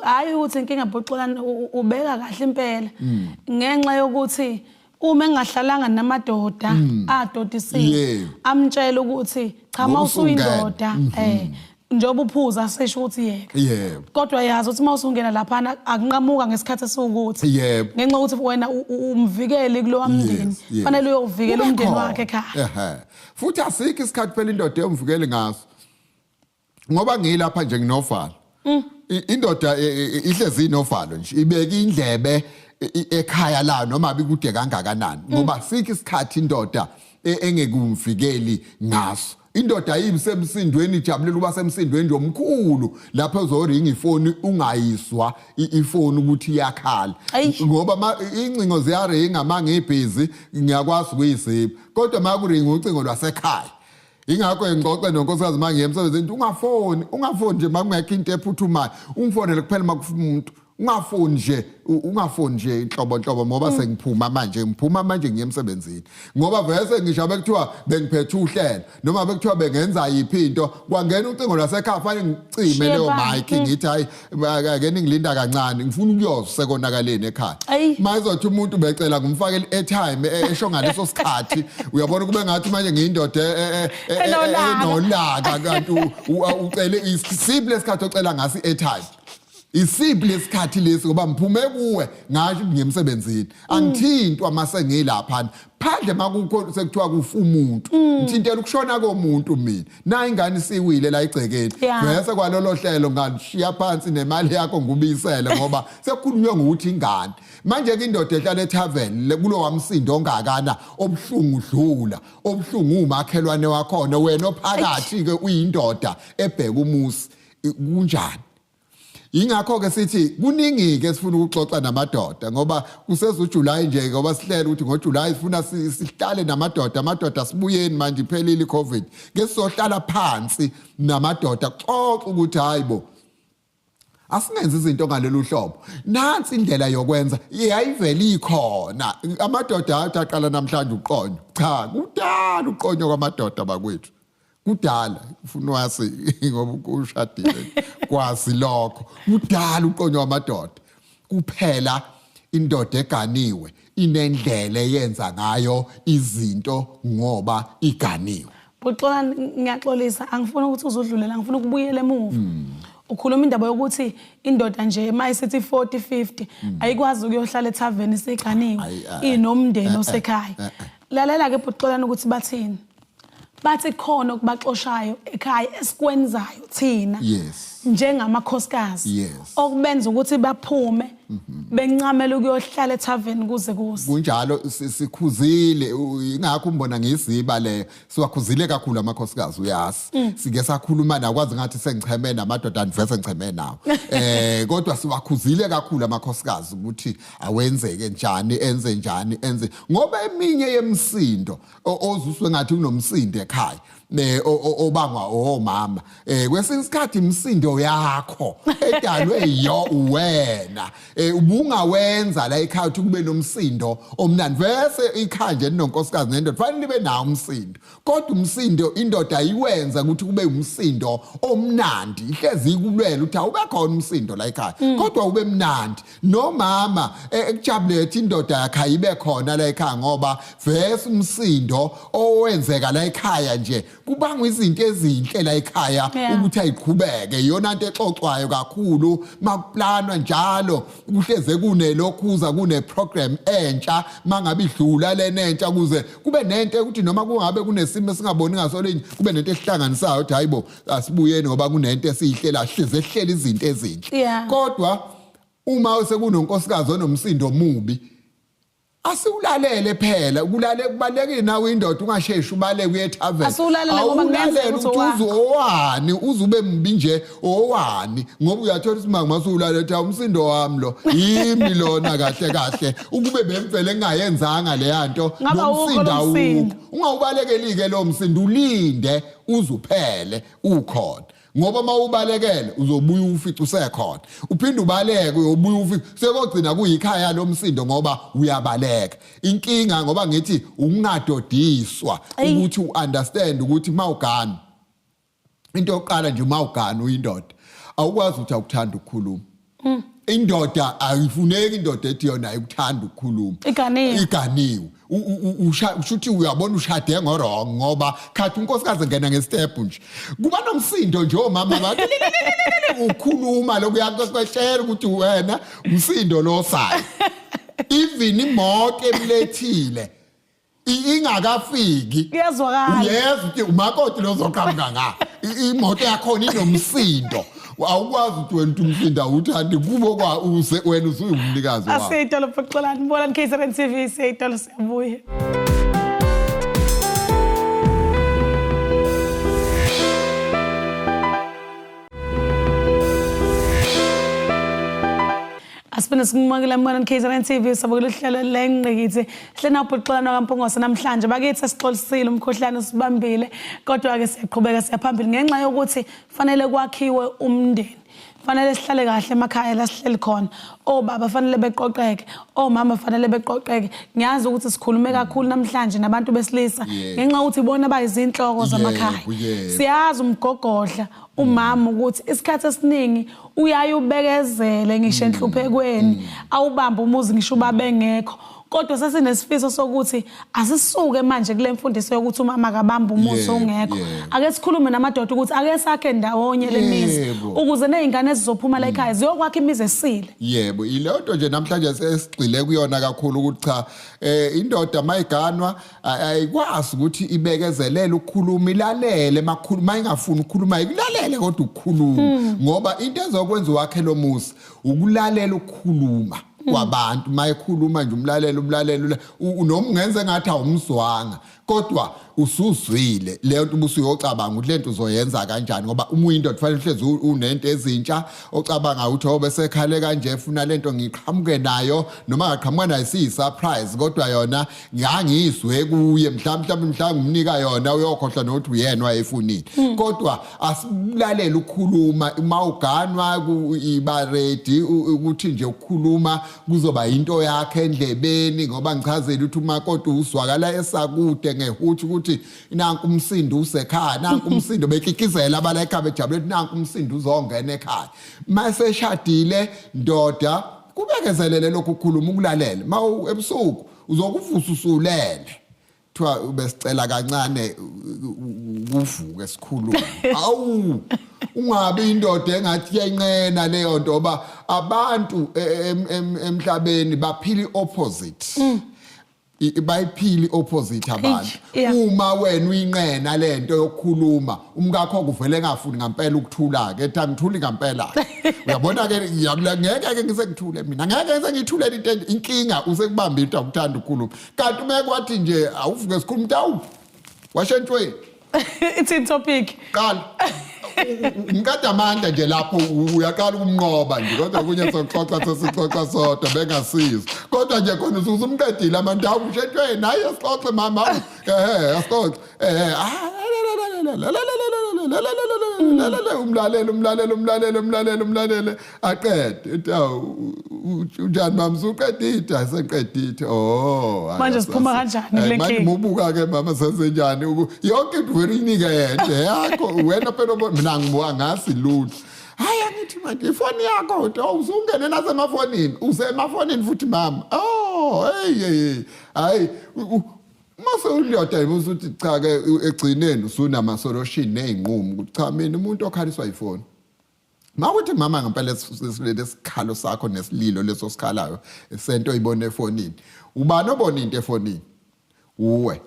hayi ukuthi inkinga bhuxolani ubeka kahle impela ngenxa yokuthi uma engahlalanga namadoda adodisiwe amtshela ukuthi cha mawusuyindoda njengoba uphuza sisho ukuthi yeka kodwa yazi ukuthi mawusungena lapha akunqamuka ngesikhathi esiwukuthi ngenxa yokuthi wena umvikeli kulowa mndeni fanele uyovikela umndeni wakhe ekhaya. Futhi asikho isikhathi phela indoda eyomvikeli ngaso ngoba ngilapha nje nginovalo. Indoda ihlezi inovalo nje ibeka indlebe ekhaya layo noma bikude kangakanani, ngoba sikho isikhathi indoda engekumvikeli ngaso. Indoda ayibisemsindweni, ijabulela ukuba semsindweni nje omkhulu, lapho ezoringa ifoni ungayiswa ifoni ukuthi iyakhala. Ngoba incingo ziyaringa ma ngibhizi, ngiyakwazi ukuyisiba, kodwa ma kuringa ucingo lwasekhaya, ingakho ngixoxe nonkosikazi ma ngiye emsebenzini, ungafoni, ungafoni nje ma kungekho into ephuthumayo, ungifonele kuphela ma kufa umuntu, ungafoni nje, ungafoni nje inhlobo nhlobo, ngoba sengiphuma manje, ngiphuma manje ngiye emsebenzini, ngoba vese ngisho bekuthiwa bengiphethe uhlelo noma bekuthiwa bengenza yiphi into, kwangena ucingo lwasekhaya, fanele ngicime Shiye leyo phansi. mic, ngithi hayi, ake ningilinda kancane, ngifuna ukuyozwa sekonakaleni ekhaya. Mayizothi umuntu becela ngumfakele airtime, esho ngaleso sikhathi, uyabona kube ngathi manje ngiyindoda Enolaka. Enolaka, kanti ucele isiphi lesikhathi ocela ngaso i-airtime, isiphi lesikhathi lesi? Ngoba ngiphume kuwe ngasho ngemsebenzini, angithintwa mase ngilapha phandle, makukho sekuthiwa kufa umuntu, ngithintela ukushona komuntu mina na ingane isiwile la igcekeni. Bese kwalolo hlelo ngashiya phansi nemali yakho ngubuyisele, ngoba sekukhulunywe ngokuthi ingane. Manje ke indoda ehlala etavern kulo wamsindo ongakana obuhlungu, dlula obuhlungu umakhelwane wakhona, wena ophakathi ke uyindoda ebheka umusi, kunjani? Ingakho ke sithi kuningi ke sifuna ukuxoxa namadoda, ngoba kuseza uJuly nje, ngoba sihlele ukuthi ngoJuly sifuna sihlale namadoda. Amadoda, sibuyeni manje, iphelile iCovid, ke sizohlala phansi namadoda, xoxa ukuthi hayibo, asingenzi izinto ngalolu hlobo, nansi indlela yokwenza, yayivele ikhona. Amadoda athi aqala namhlanje uqonywa, cha, kudala uqonywa kwamadoda bakwethu, kudala. Ufuna wazi ngoba ushadile, kwazi lokho, kudala uqonywa kwamadoda. Kuphela indoda eganiwe inendlela eyenza ngayo izinto ngoba iganiwe. Buxola, ngiyaxolisa, angifuni ukuthi uzudlulela, ngifuna ukubuyela emuva. Ukhuluma indaba yokuthi indoda nje uma isithi 40 50 ayikwazi ukuyohlala ethaveni isiganiwe, Ayi, ayi. inomndeni osekhaya. Lalela ke Buxolani ukuthi bathini. Bathi khona okubaxoshayo ekhaya esikwenzayo thina njengamakhosikazi okubenza ukuthi baphume bencamela ukuyohlala ethaveni kuze kuse. Kunjalo, sikhuzile, ingakho umbona ngiziba leyo, siwakhuzile kakhulu amakhosikazi, uyazi, sike sakhuluma nakwazi ngathi sengicheme namadoda, andivese ngicheme nawo, kodwa siwakhuzile kakhulu amakhosikazi ukuthi awenzeke njani, enze njani, enze, ngoba eminye yemsindo ozuswe ngathi kunomsindo ekhaya ne obangwa omama, kwesinye isikhathi imsindo yakho edalwe yo wena, ubungawenza la ekhaya ukuthi kube nomsindo omnandi. Vese ikhaya nje linonkosikazi nendoda fanele libe nawo umsindo, kodwa umsindo indoda ayiwenza ukuthi kube umsindo omnandi, ihlezi ikulwela ukuthi awube khona umsindo la ekhaya, kodwa ube mnandi. Nomama ekujabulethe indoda yakhe ayibe khona la ekhaya, ngoba vese umsindo owenzeka la ekhaya nje kubangwa izinto ezinhle la ekhaya ukuthi ayiqhubeke. Iyona nto exoxwayo kakhulu makuplanwa njalo, kuhleze kunelokhuza, kune program entsha, mangabe idlula lenentsha kuze kube nento ukuthi noma kungabe kunesimo esingaboni ngasolinye, kube nento ehlanganisayo ukuthi hayibo, asibuyeni ngoba kunento esiyihlela, hleze ehlela izinto ezinhle. Kodwa uma sekunonkosikazi onomsindo omubi, asiwulalele phela, ukulale kubalekile. Nawe indoda ungasheshi ubaleke uye ethaveni. Asiwulalele ngoba kungenzeka Awulalele ukuthi ukuthi uze owani, uze ube mbi nje owani, ngoba uyathola isimanga masuwulalela ukuthi umsindo wami lo, yimi lona kahle kahle, ukube bemvele ngingayenzanga leya nto, Ngabe lo awukho msindo lo msindo. awukho. Ungawubalekeli ke lo msindo, ulinde uzuphele ukhona, ngoba uma ubalekele uzobuya ufice usekhona, uphinde ubaleke, uyobuya ufice sekogcina kuyikhaya lomsindo, ngoba uyabaleka. Inkinga ngoba ngithi ukungadodiswa ukuthi uunderstand ukuthi mawugana, into yokuqala nje mawugana uyindoda, awukwazi ukuthi awukuthanda ukukhuluma. Indoda ayifuneki, indoda ethi yona ayikuthanda ukukhuluma. Iganiwe. Iganiwe. Ushuthi uyabona ushade ngo-wrong, ngoba khathi unkosikazi engena ngestep nje kuba nomsindo nje, omama bathi ukhuluma lokhu, uyakwetshela ukuthi wena umsindo lo sayo, even imoto emlethile ingakafiki Kuyazwakala. Uyezwa ukuthi umakoti lo ozoqhamuka nga imoto yakhona inomsindo. Awukwazi ukuthi wena uthi umsindo awuthandi kubo kwa use wena usuyumnikazi wawo. Asiyitolo Phoxolani bona KZN TV siyitolo siyabuya. Asiphinde sikumukele mbona KZN TV sabukela uhlelo lengqikithi hlena ubhuxolana kaMpungose namhlanje bakithi sixolisile umkhuhlane usibambile kodwa ke siyaqhubeka siyaphambili ngenxa yokuthi fanele kwakhiwe umndeni fanele sihlale kahle emakhaya la sihleli khona obaba fanele beqoqeke omama fanele beqoqeke ngiyazi ukuthi sikhulume kakhulu namhlanje nabantu besilisa ngenxa yokuthi bona bayizinhloko zamakhaya siyazi umgogodla umama ukuthi isikhathi esiningi uyaye ubekezele ngisho enhluphekweni awubambe umuzi ngisho ubaba engekho kodwa sesinesifiso sokuthi asisuke manje kule mfundiso yokuthi umama akabambe umuzi ungekho ake sikhulume namadoda ukuthi ake sakhe ndawonye le mizi ukuze nezingane ezizophuma la ekhaya ziyokwakha imizi esile. Yebo, ileyo nto nje namhlanje esigxile kuyona kakhulu ukuthi cha indoda mayiganwa ayikwazi ukuthi ibekezelele ukukhuluma ilalele makhuluma ingafuni ukukhuluma ikulalele kodwa ukukhuluma ngoba into ezokwenza wakhe lo muzi ukulalela ukukhuluma kwabantu mayekhuluma nje umlalelo umlalelo noma ungenza engathi awumzwanga kodwa usuzwile leyo nto ubusuyocabanga ukuthi lento uzoyenza kanjani ngoba uma uyindoda kufanele uhlezi unento ezintsha ocabanga ukuthi oh bese ekhale kanje funa lento ngiqhamuke nayo noma ngaqhamuka nayo siyi-surprise kodwa yona ngangizwe kuye mhlawumbe mhlawumbe mhlawumbe ngimnika yona uyokhohlwa nokuthi uyena wayefunile kodwa asibulalele ukukhuluma uma uganwa iba ready ukuthi nje ukukhuluma kuzoba into yakhe endlebeni ngoba ngichazile ukuthi umakoti uzwakala esakude ngehuthi ukuthi nanku umsindo usekhaya nanku umsindo bekikizela abala ekhaya bejabule ukuthi nanku umsindo uzongena ekhaya maseshadile ndoda kubekezelele lokhu ukukhuluma ukulalele ma ebusuku uzokuvusa usulele kuthiwa ubesicela kancane kuvuke sikhulume awu ungabi indoda engathi iyaynqena leyo nto ngoba abantu emhlabeni baphila i-opposite bayiphila i-opposite abantu uma wena uyinqena lento yokukhuluma umkakho kuvele engafuni ngampela ukuthula ke ethi angithuli ngampela uyabona ke ngeke ke ngise ngithule mina ngeke ngise ngithule into inkinga usekubamba into akuthanda ukukhuluma kanti uma kwathi nje awuvuke sikhuluma ukuthi awu washentshweni It's in topic. Qala. Ngikade amandla nje lapho uyaqala ukumnqoba nje kodwa kunye soxoxa sesixoxa sodwa bengasizwa. Kodwa nje khona usumqedile amandla awu ushentshweni hayi asixoxe mama awu ehe asixoxe ehe umlalele umlalele umlalele umlalele umlalele aqede uthi awu unjani mama usuqedile aseqedile oh manje siphuma kanjani kule nkinga manje mubuka ke mama senzenjani yonke into vele uyinike yena yakho wena phela mina ngibuka ngasi lutho hayi angithi manje ifoni yakho uthi oh usungene nasemafonini usemafonini futhi mama oh hey hey hayi mase uliyoda usuthi cha ke egcineni usunama solution nezinqumo ukuthi cha mina umuntu okhaliswa ifoni Mawuthi mama ngempela lesikhalo sakho nesililo leso sikhalayo sento oyibona efonini. Ubani obona into efonini? Uwe.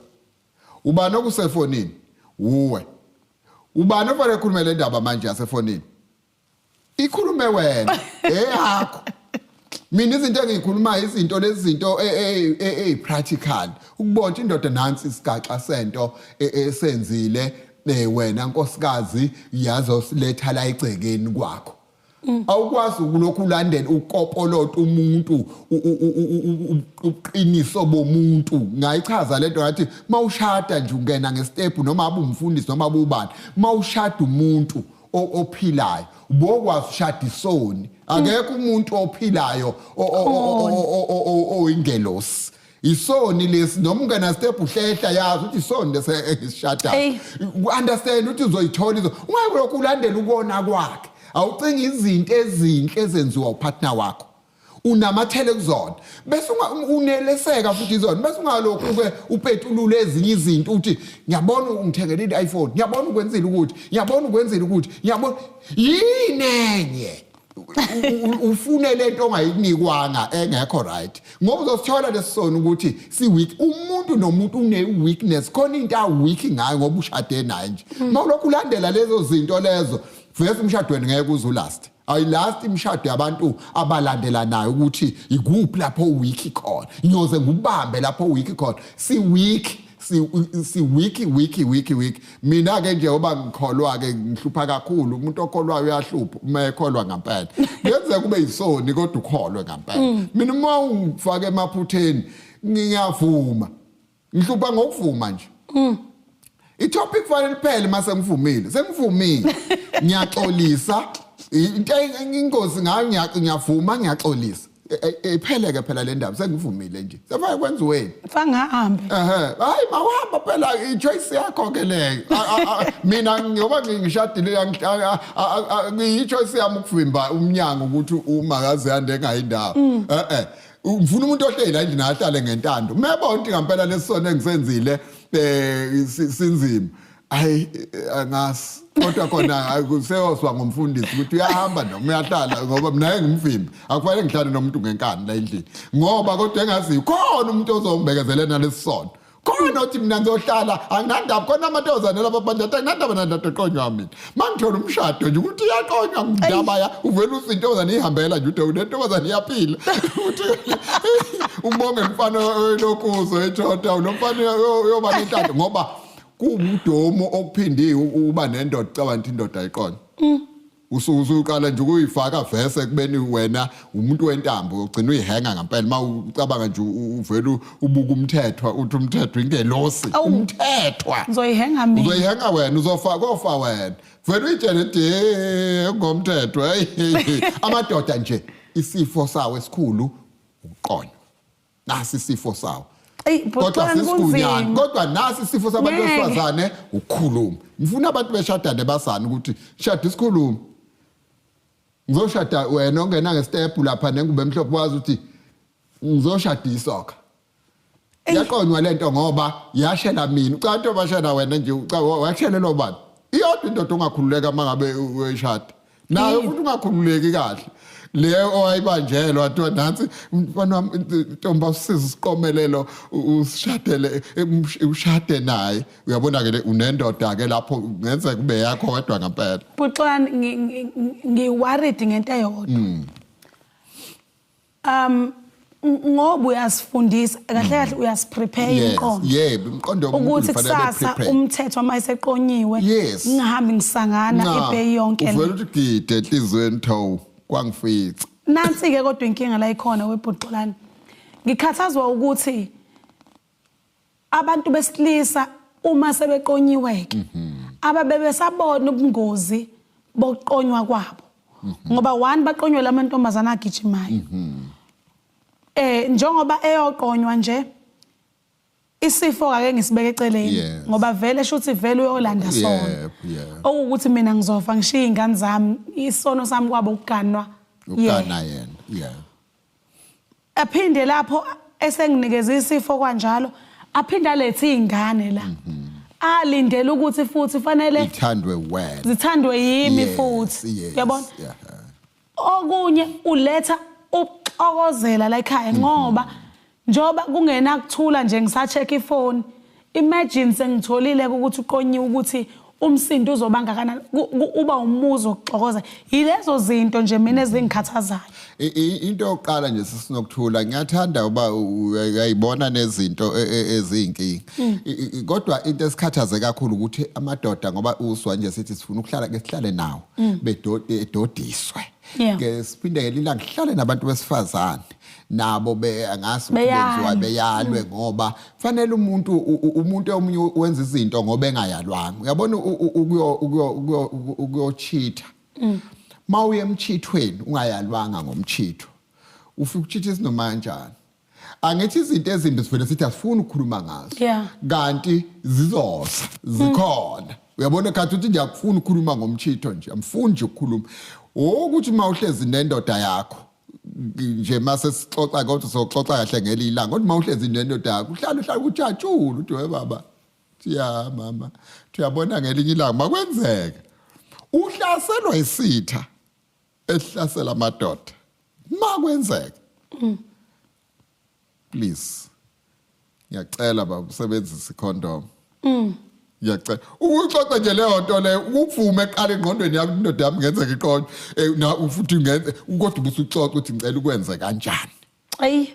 Ubani okusefonini? Uwe. Ubani ofanele ekhulume le ndaba manje yasefonini? Ikhulume wena, eyakho. Mina izinto engiyikhulumayo izinto lezi zinto eyi-practical. Ukubona indoda nansi isigaxa sento esenzile wena nkosikazi yazosiletha la egcekeni kwakho. Awukwazi ukulokhu ulandela ukopolota umuntu ubuqiniso bomuntu. Ngayichaza lento ngathi mawushada nje ungena ngestep noma abumfundisi noma abubani. Mawushada umuntu ophilayo ubokwazi ushada isoni. Akekho umuntu ophilayo oyingelosi. Isoni lesi noma ungena step uhlehla yazi ukuthi isoni lesi esishadayo. Understand ukuthi uzoyithola izo. Ungayi ulandela ukona kwakhe. Awucingi izinto ezinhle ezenziwa upartner wakho. Unamathele kuzona. Bese uneleseka futhi izona. Bese ungalokhu ke upetulule ezinye izinto uthi ngiyabona ungithengele i-iPhone, ngiyabona ukwenzile ukuthi, ngiyabona ukwenzile ukuthi, ngiyabona yini enye. Ufune lento ongayinikwanga engekho right ngoba uzosithola lesisona ukuthi si weak umuntu nomuntu une weakness khona into a weak ngayo ngoba ushade naye nje mawulokhu ulandela lezo zinto lezo. Vese umshado wena ngeke uze ulast. Ayilast imishado yabantu abalandelanayo ukuthi ikuphi lapho weak khona. Ngiyoze ngubambe lapho weak khona. Si weak, si weak, weak, weak, weak. Mina ke njengoba ngikholwa ke ngihlupha kakhulu. Umuntu okholwayo uyahlupha uma ekholwa ngempela. Kuyenzeka kube yisoni kodwa ukholwe ngempela. Mina uma ungifake emaphutheni ngiyavuma. Ngihlupha ngokuvuma nje. I-topic fanele iphele mase ngivumile. Sengivumile. Ngiyaxolisa. Into ingozi ngayo, ngiyavuma, ngiyaxolisa. Iphele ke phela le ndaba, sengivumile nje. Sefake kwenziweni. Fangahambe. Ehhe, hayi, mawuhamba phela, i-choice yakho ke leyo. Mina ngoba ngishadile, ngiyi-choice yami ukuvimba umnyango ukuthi uma kaze ande engayindawo. Eh eh. Ngifuna umuntu ohleli la endlini ahlale ngentando. Mebona ukuthi ngempela lesona engisenzile sinzima. Hayi, angazi. Kodwa khona kuseyoswa ngomfundisi ukuthi uyahamba noma uyahlala, ngoba mina ngimvimbi. Akufanele ngihlale nomuntu ngenkani la endlini. Ngoba kodwa engazi khona umuntu ozombekezelela nalesisono. Khona othi mina ngizohlala, anginandaba khona amantombazane lapha phandle athi anginandaba nandoda eqonywa mina. Mangithola umshado nje ukuthi iyaqonywa ngindaba ya uvela uthi intombazane ihambela nje, uthi le ntombazane iyaphila. Uthi umbonge mfana lokuzo ethota lo mfana uyoba nentando, ngoba kuwubudomo okuphindiwe uba nendoda ucabanga ukuthi indoda ayiqonye. Usuqala nje ukuyifaka vese ekubeni wena umuntu wentambo, ugcina uyihenga ngempela uma ucabanga nje uvela ubuka umthethwa, uthi umthethwa ingelosi. Awu. Umthethwa. Ngizoyihenga mina. Uzoyihenga wena, uzofa kofa wena. Vele uyitshele ukuthi hey, ngomthetho, hey. Amadoda nje isifo sawo esikhulu ukuqonywa. Nasi isifo sawo. Eyi, Kodwa Bhut'Xolani, sisigunyana. kunzima. Kodwa nasi isifo sabantu Ngeke. besifazane ukukhuluma. Ngifuna abantu beshadane basana ukuthi shada isikhuluma. Ngizoshada wena ongena nge-step lapha nengubo emhlophe, wazi ukuthi ngizoshada isoka. Yaqonywa lento ngoba yashela mina. Ucabanga into bashela wena nje, washelelwa ubani? Iyodwa indoda ongakhululeka mangabe uyishada. Nayo futhi ungakhululeki kahle. Le owayibanjelwa wathiwa nansi mfana wami, ntombi, awusize usiqomelelo usishadele, ushade naye. Uyabona ke le unendoda ke lapho kungenzeka kube yakho wedwa ngempela. Bhut'Xolani, ngi-worried ngento eyodwa. Ngoba uyasifundisa kahle kahle, uyasiprepare imiqondo. Yebo, imiqondo yomuntu ukuthi kufanele abe kusasa prepared. Umthetho uma eseqonyiwe ngingahambi ngisangana ebheyi yonke le. Uvela uthi gide enhliziyweni, thawu, kwangifica. Nansi-ke kodwa inkinga la ikhona webhut'Xolani. Ngikhathazwa ukuthi abantu besilisa uma sebeqonyiwe-ke ababe besabona ubungozi bokuqonywa kwabo, ngoba one, baqonywe lamantombazane agijimayo. Njengoba eyoqonywa nje, isifo ake ngisibeke eceleni, ngoba vele shuthi vele uyolanda sona, okuwukuthi mina ngizofa ngishiye iy'ngane zami, isono sami kwabo ukuganwa Ukugana yena. Yena, yeah. Aphinde lapho esenginikeza isifo kanjalo, aphinde alethe iy'ngane la, alindele ukuthi futhi fanele ithandwe wena. Zithandwe yimi futhi, uyabona? Okunye uletha ukuxokozela la ekhaya, ngoba njengoba kungenakuthula nje ngisa-check ifoni, imagine sengitholile ukuthi uqonyiwe, ukuthi umsindo uzoba ngakanani, uba umuzi wokuxokoza. Yilezo zinto nje mina ezingikhathazayo. Into yokuqala nje, sisinokuthula, ngiyathanda uba uyayibona nezinto eziyinkinga. Kodwa into esikhathaze kakhulu ukuthi amadoda, ngoba uswa nje sithi sifuna ukuhlala ke sihlale nawo bedodiswe. Ke siphinde ngelinye ngihlale nabantu besifazane nabo be angazi ukuthi benziwa Beyalwe. Beyalwe, ngoba fanele umuntu umuntu omunye wenza izinto ngoba engayalwanga. Uyabona, ukuyochitha, mawuye emchithweni ungayalwanga ngomchitho, ufika uchitha isinoma kanjani. Angithi izinto ezimbi sivele sithi asifuni ukukhuluma ngazo, kanti zizoza zikhona. Uyabona, khathi uthi ngiyakufuna ukukhuluma ngomchitho nje, amfuni nje ukukhuluma ukuthi uma uhlezi nendoda yakho nje, mase sixoxa, kodwa soxoxa kahle ngelinye ilanga. Kodwa uma uhlezi nendoda yakho, uhlala uhlala kujatshula, uthi we baba, ya mama, uyabona ngelinye ilanga makwenzeka uhlaselwa isitha ehlasela amadoda, makwenzeka, please, ngiyacela baba, usebenzise icondom. Ngiyacela ukuxoxa nje leyo nto leyo, ukuvume eqala engqondweni yakho, indoda yami ngenzeka iqonde na futhi ngenze, kodwa ubusuxoxa ukuthi ngicela ukwenze kanjani. Ayi.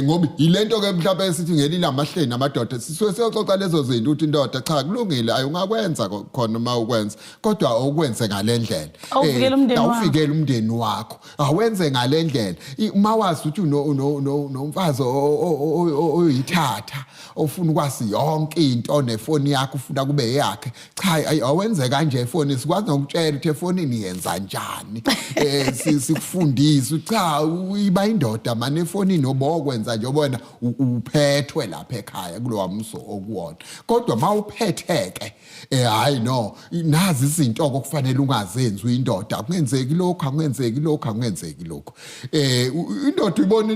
Ngoba yilento ke mhlawumbe esithi ngelila amahleni amadoda, sisuke siyoxoxa lezo zinto ukuthi indoda cha kulungile, ayungakwenza khona uma ukwenza, kodwa awukwenze ngalendlela. Awuvikele umndeni wakho. Awuvikele umndeni wakho, awenze ngalendlela. Uma wazi ukuthi unomfazi oyithatha ofuna ukwazi yonke into nefoni yakho ufuna kube eyakhe, cha awenze kanje efoni, sikwazi nokutshela ukuthi efonini yenza njani, sikufundise. Cha, iba indoda mane efonini, obokwenza nje obona uphethwe lapha ekhaya kulowa mso okuwona. Kodwa mawuphetheke, hayi no, nazi izinto okufanele ungazenzi uyindoda, akungenzeki lokho, akungenzeki lokho, akungenzeki lokho. Indoda ibona,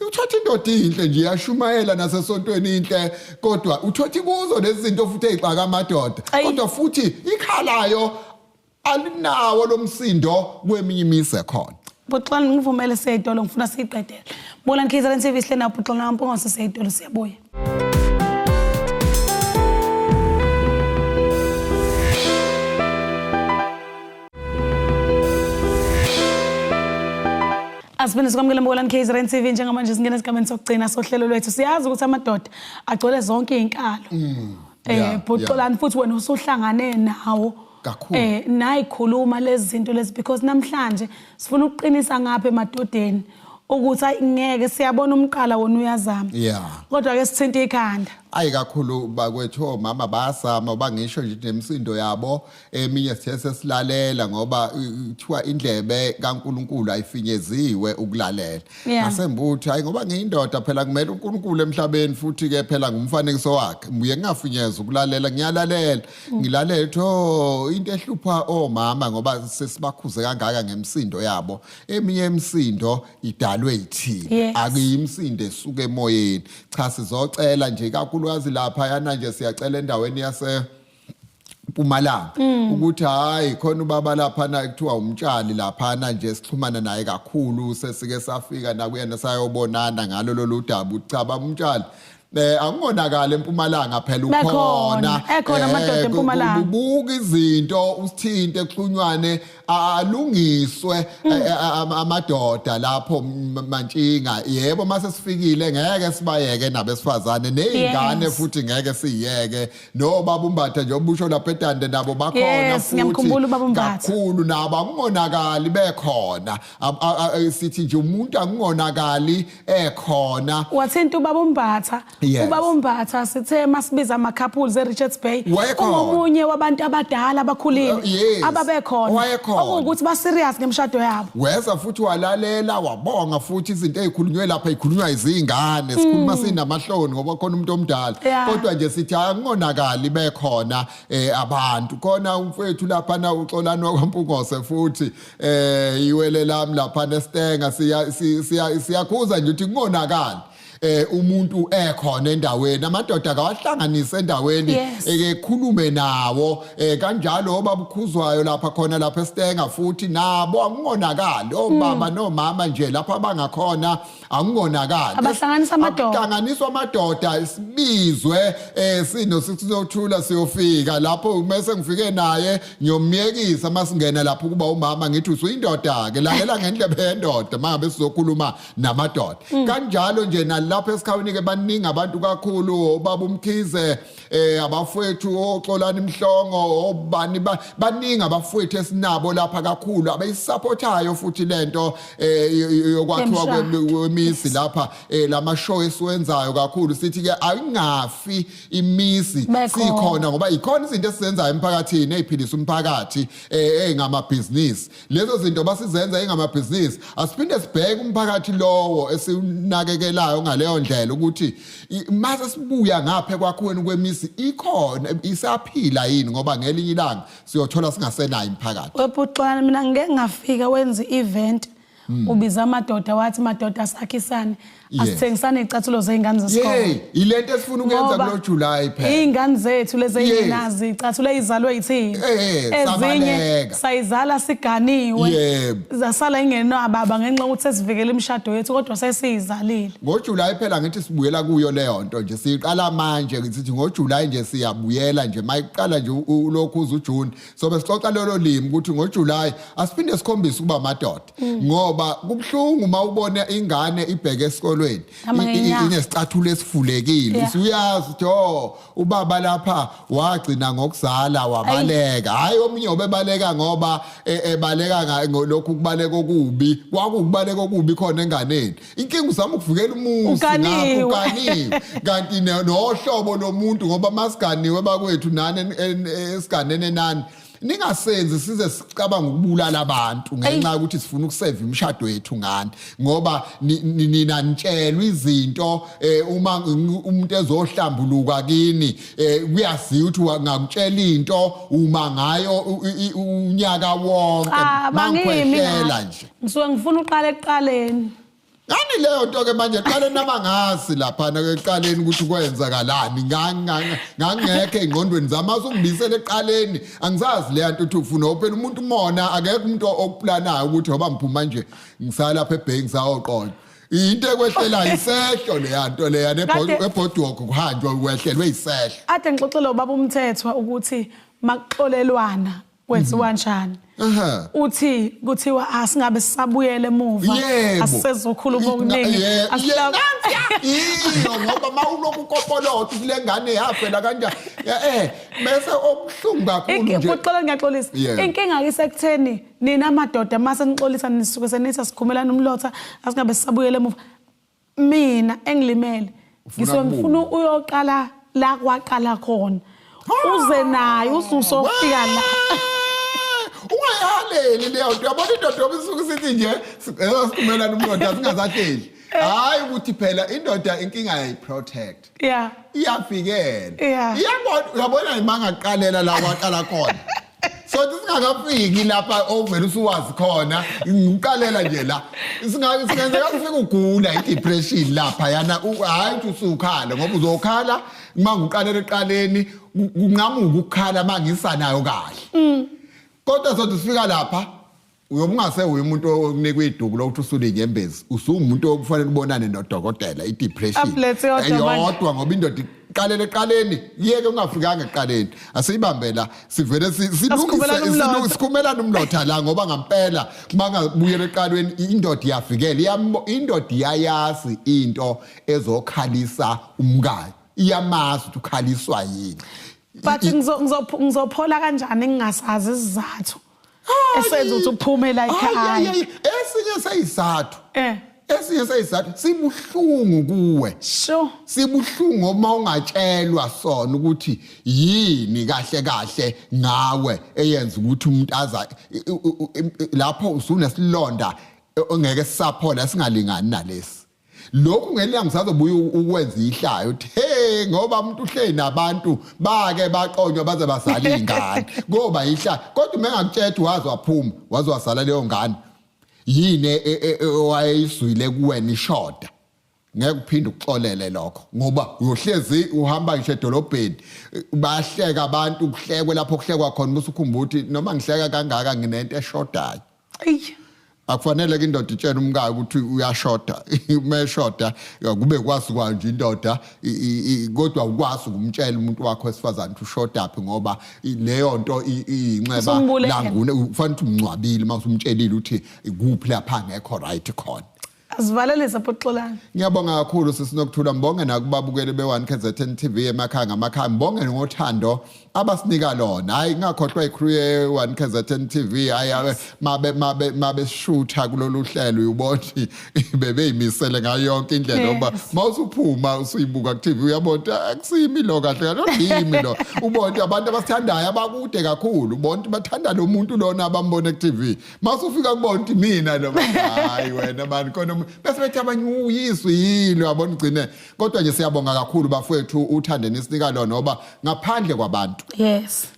uthatha indoda inhle nje, iyashumayela nasesontweni inhle, kodwa uthatha kuzo lezi zinto futhi ezixaka amadoda, kodwa futhi ikhalayo alinawo lomsindo kweminye imizi ekhona. Bhuxolani, ngivumele seyitolo, ngifuna siyiqedele. Bolani KZN TV, sihle nawo Bhuxolani Mpungose, seyitolo, siyabuya. Asiphinde sikwamukele Mbokolani KZN TV. Njengamanje singena esigabeni sokugcina sohlelo lwethu. Siyazi ukuthi amadoda agcwele zonke izinkalo. Bhuxolani, futhi wena usuhlangane nawo Kakhulu. Nayikhuluma lezi zinto lezi, because namhlanje sifuna ukuqinisa ngapha emadodeni ukuthi ayi ngeke, siyabona umqala wona uyazama. Kodwa ke sithinta ikhanda. Ayi kakhulu bakwethu, omama bayazama, bangisho nje nemisindo yabo eminye sithe sesilalela, ngoba kuthiwa indlebe kaNkuluNkulu ayifinyeziwe ukulalela. Asembuthi hayi, ngoba ngiyindoda phela, kumele uNkulunkulu emhlabeni, futhi ke phela ngumfanekiso wakhe, ngibuye ngingafinyezwa ukulalela, ngiyalalela, ngilalela ukuthi oh, into ehlupha omama, ngoba sesibakhuze kangaka ngemisindo yabo, eminye imisindo idalwe yithina, akuyimisindo esuka emoyeni. Cha, sizocela nje kakhulukazi lapha yana nje, siyacela endaweni yase Mpumalanga ukuthi hayi khona ubaba lapha na kuthiwa umtshali lapha nje, sixhumana naye kakhulu, sesike safika nakuyena sayobonana ngalo lolu daba. Cha, baba umtshali, akungonakala eMpumalanga phela, ukhona. Ekhona amadoda eMpumalanga. Buka izinto, usithinte, kuxhunywane, alungiswe amadoda lapho mantshinga. Yebo, mase sifikile ngeke sibayeke nabesifazane nezingane, futhi ngeke siyeke nobaba uMbatha nje obusho lapha eTande, nabo bakhona. Yes, ngiyamkhumbula ubaba uMbatha. Kakhulu, nabo akungonakali bekhona. Sithi nje umuntu akungonakali ekhona. Wathinta ubaba uMbatha. Ubaba uMbatha, sithe masibiza ama-couples e-Richards Bay, Wayekhona. ungomunye wabantu abadala abakhulile ababekhona, Wayekhona. okuwukuthi ba-serious ngemishado yabo. Weza futhi walalela, wabonga futhi izinto ezikhulunywe lapha, ikhulunywa izingane, sikhuluma sinamahloni ngoba khona umuntu omdala. Kodwa nje sithi akungonakali bekhona abantu khona. Umfethu lapha na uXolani wakwaMpungose futhi, iwele lami lapha neStenga, siya siya siyakhuza nje ukuthi kungonakali umuntu ekhona endaweni, amadoda akawahlanganise endaweni, eke khulume nawo kanjalo. Obabukhuzwayo lapha khona lapha eStenga futhi nabo akungonakali, obaba nomama nje lapha abangakhona akungonakali. Abahlanganisa amadoda. Akuhlanganiswa amadoda, sibizwe sino sinothula, siyofika lapho mase ngifike naye ngiyomyekisa masingena lapho kuba umama, ngithi usuyindoda ke, lalela ngendlebe yendoda mangabe sizokhuluma namadoda. Kanjalo nje nalapha esikhawini ke baningi abantu kakhulu, obaba uMkhize, abafowethu oXolani Mhlongo, obani, baningi abafowethu esinabo lapha kakhulu abayisupportayo futhi lento yokwakhiwa Yemishado. kwemizi lapha, lama show esiwenzayo kakhulu. Sithi ke ayingafi imizi Bekhona. sikhona, ngoba ikhona izinto esizenzayo emphakathini eziphilisa umphakathi, engamabhizinisi. Lezo zinto basizenza engamabhizinisi, asiphinde sibheke umphakathi lowo esinakekelayo ngaleyo ndlela ukuthi mase sibuya ngapha ekwakhiweni kwemizi ikhona, isaphila yini, ngoba ngelinye ilanga siyothola singasenayo imiphakathi. Webhuxolani, mina ngike ngafika wenza i-event, ubiza amadoda, wathi madoda sakhisane. Asithengisane iy'cathulo zey'ngane zesikole. Yey, ilento esifuna ukuyenza Ngoba kulo July phela. Iy'ngane zethu lezi Yes. ey'ngenazo iy'cathulo ey'zalwe yithina. Eh, Ezinye sabaleka. sayizala siganiwe. Yebo. Zasala ingenababa ngenxa yokuthi sesivikele imishado yethu kodwa sesiyizalile. NgoJuly phela ngithi sibuyela kuyo leyo nto nje, siyiqala manje ngithi ngoJuly nje siyabuyela nje, mayiqala nje ulokhu uze uJune sobe sixoxa lolo limi ukuthi ngoJuly asiphinde sikhombise ukuba amadoda, ngoba kubuhlungu uma ubona ingane ibheke esikolweni Hamba ngezinyawo. inesicathulo esivulekile, usuyazi ukuthi oh, ubaba lapha wagcina ngokuzala wabaleka. Hayi, omunye obebaleka ngoba ebaleka lokhu kubaleka okubi, kwakukubaleka okubi khona enganeni. Inkinga uzama ukuvikela umuzi Uganiwe. ngapho uganiwe, kanti nohlobo lomuntu, ngoba masiganiwe bakwethu nani esiganene nani, ningasenzi size sicabanga ukubulala abantu ngenxa yokuthi sifuna ukuseva imishado yethu ngani, ngoba nina nitshelwa izinto. Uma umuntu ezohlambuluka kini, kuyaziwa ukuthi ngakutshela into uma ngayo unyaka wonke. Cha, bangimi. Mangikhwehlela nje. Ngisuke ngifuna uqala ekuqaleni. Ngani leyo nto ke manje qale nabangazi lapha ekuqaleni ukuthi kwenzakalani, ngangekho engqondweni zami asungibisele ekuqaleni, angisazi leya nto uthi ufuna phela umuntu umona. Akekho umuntu okuplanayo ukuthi ngoba ngiphuma nje ngisaya lapha ebhenki sayoqoqa into ekwehlelayo, isehlo leya nto leya eboardwalk kuhanjwa kwehlelwe isehlo. Ade ngixoxele ubaba uMthethwa ukuthi makuxolelwana kwenziwa kanjani. Uthi kuthiwa asingabe sisabuyela emuva, asisezokhuluma okuningi. Iyo, ngoba mawulokhu ukopolota kule ngane yafela kanjani, bese obuhlungu kakhulu nje. Kuxola, ngiyaxolisa. Inkinga isekutheni nina madoda mase nixolisa nisuke senithi asikhumelana umlotha, asingabe sisabuyela emuva. Mina engilimele Ufuna ngisuke ngifuna kubuka. uyoqala la kwaqala khona, uze naye usufika la. Ungayihaleli leyo nto. Yabona indoda yoba isuke isithi nje sikhulumela umlotha singasahleli, hayi ukuthi phela indoda inkinga yayi-protect, iyafikela, iyabona, uyabona, mangaqalela la kwaqala khona, so singakafiki lapha ovele usuwazi khona, ngiqalela nje la singenzeka kufika ugula i-depression lapha yana, hhayi ukuthi usukhala ngoba uzokhala uma ngiqalela ekuqaleni, kunqamuka ukukhala uma ngisanayo kahle, kodwa sothi sifika lapha uyobe ungase uye umuntu okunikwa iduku lokuthi usule inyembezi, usuwumuntu okufanele ubonane nodokotela, i-depression Tablets yodwa manje. Eyodwa, ngoba indoda iqalele eqaleni, yeke ungafikanga ekuqaleni. Asiyibambe la, sivele silungise. Asikhumelane umlotha. Sikhumelane umlotha la, ngoba ngampela mangabuyela eqalweni indoda iyavikela, indoda iyayazi into ezokhalisa umkayo, iyamazi ukuthi ukhaliswa yini. But ngizophola kanjani ngingasazi isizathu esenza ukuthi uphume la Hayi, ekhaya? hayi, hayi. Esinye seyisathu esinye seyisathu sibuhlungu kuwe, sibuhlungu uma ungatshelwa sona ukuthi yini kahle kahle ngawe eyenza ukuthi umuntu aza lapho usunesilonda ongeke sisaphola singalingani nalesi. Lokhu ngelanga ngisazobuya ukwenza ihlayo uthi he, ngoba umuntu uhleli nabantu bake baqonywa baze bazala iy'ngane, koba ihlayo. Kodwa uma engakutshela ukuthi waze waphuma, waze wazala leyo ngane, yini owayeyizwile kuwena ishoda, ngeke uphinde ukuxolele lokho, ngoba uyohlezi uhamba ngisho edolobheni bayahleka abantu, kuhlekwe lapho kuhlekwa khona, bese ukhumbula ukuthi noma ngihleka kangaka nginento eshodayo. Eyi. Akufanele ke indoda itshele umkayo ukuthi uyashoda. Uma eshoda kube kwazi kwayo nje indoda, kodwa ukwazi ukumtshela umuntu wakho wesifazane ukuthi ushodaphi, ngoba leyo nto iyinxeba. Usumbulele. Langune kufanele ukuthi umngcwabile uma usumtshelile ukuthi kuphi lapha angekho right khona. Asivalelise, Phoxolani. Ngiyabonga kakhulu, sisinokuthula. Ngibonge nakubabukeli be-1 KZN TV emakhaya ngamakhaya. Ngibonge ngothando abasinika lona. Hayi, ngingakhohlwa i-crew ye-1 KZN TV. Hayi, mabe shutha kulolu hlelo, uyubona bebeyimisele ngayo yonke indlela, ngoba mawusuphuma usuyibuka ku-TV uyabona ukuthi akusimi lo kahle kahle, yimi lo. Ubona ukuthi abantu abasithandayo abakude kakhulu, ubona ukuthi bathanda lo muntu lona abambone ku-TV, mawusufika kubona ukuthi mina lo, hayi wena mani khona. lo bese bethi abanye uyizwi yilo, yabona ugcine. Kodwa nje siyabonga kakhulu bafowethu uthande nisinika lona, ngoba ngaphandle kwabantu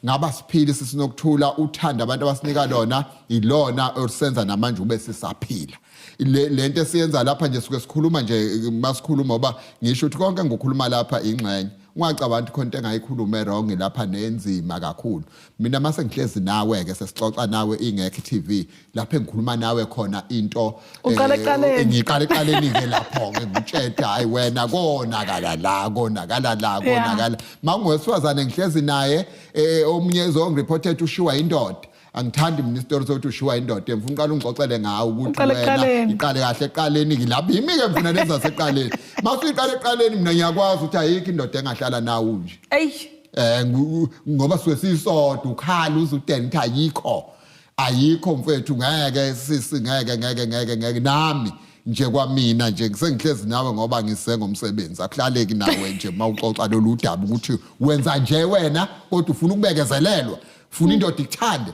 ngaba siphile sisinokuthula. Uthanda abantu abasinika lona ilona olusenza namanje ube sisaphila. Lento esiyenza lapha nje, suke sikhuluma nje, masikhuluma, ngoba ngisho ukuthi konke ngikukhuluma lapha ingxenye, ungacabanga ukuthi khona into engayikhuluma wrong lapha nenzima kakhulu. Mina mase ngihlezi nawe ke, sesixoxa nawe ingekho i-TV lapho engikhuluma nawe khona into. Uqala ekuqaleni. Ngiqala ekuqaleni ke lapho ke, ngitshela, hayi wena, konakala la, konakala la, konakala. Mawungowesifazane ngihlezi naye, omunye ezongireported ushiwa indoda. Angithandi mina isitori sokuthi ushiwa indoda. Ngifuna uqala ungixoxele ngawo ukuthi Uqale wena ekuqaleni. Iqale kahle ekuqaleni ke lapho yimi ke ngifuna lezi zasekuqaleni. Masuyiqala ekuqaleni, mina ngiyakwazi ukuthi ayikho indoda engahlala nawe nje. Eyi. Ngoba suke sisodwa, ukhala uzudela ukuthi ayikho, ayikho mfethu, ngeke sisi, ngeke, ngeke, ngeke, ngeke. Nami nje kwamina nje ngisengihlezi nawe ngoba ngisengomsebenzi, akuhlaleki nawe nje mawuxoxa lolu daba ukuthi wenza nje wena kodwa ufuna ukubekezelelwa, ufuna indoda ikuthande.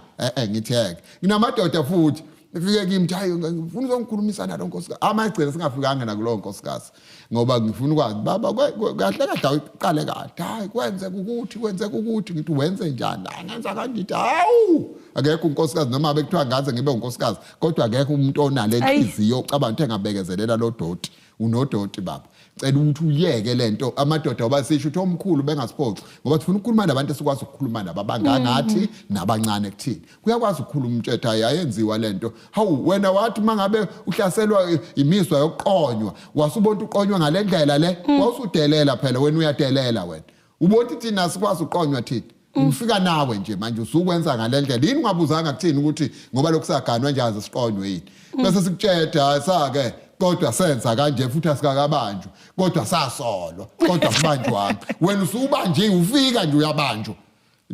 Ngithi yeke nginamadoda futhi ifike kimi ukuthi hayi, ngifuna uzongikhulumisa nalo nkosikazi, amagcina singafikanga nakulowo nkosikazi, ngoba ngifuna ukwazi baba kahle kahle, awuqale kahle, hayi kwenzeka ukuthi, kwenzeka ukuthi. Ngithi wenze njani? Hayi, ngenza kanje. Ngithi hawu, akekho unkosikazi, noma bekuthiwa ngaze ngibe unkosikazi, kodwa akekho umuntu onale nhliziyo ocabanga ukuthi engabekezelela lo doti. Unodoti baba, cela ukuthi uyeke lento. Amadoda, oba sisho ukuthi omkhulu bengasiphoxi, ngoba sifuna ukukhuluma nabantu esikwazi ukukhuluma nabo, abangangathi nabancane kuthini. Kuyakwazi ukukhuluma umtshetha, hayi ayenziwa lento. Hawu wena, wathi mangabe uhlaselwa imizwa yokuqonywa, wasubona uqonywa ngale ndlela le, wawusudelela phela wena, uyadelela wena. Ubona thina sikwazi uqonywa thina, ngifika nawe nje manje usukwenza ngale ndlela yini, ungabuzanga kuthini ukuthi ngoba lokhu saganwa nje aze siqonywe yini, bese sikutsheda sake, kodwa senza kanje futhi asikakabanjwa, kodwa sasolwa, kodwa sibanjwanga. Wena usubanje, ufika nje uyabanjwa.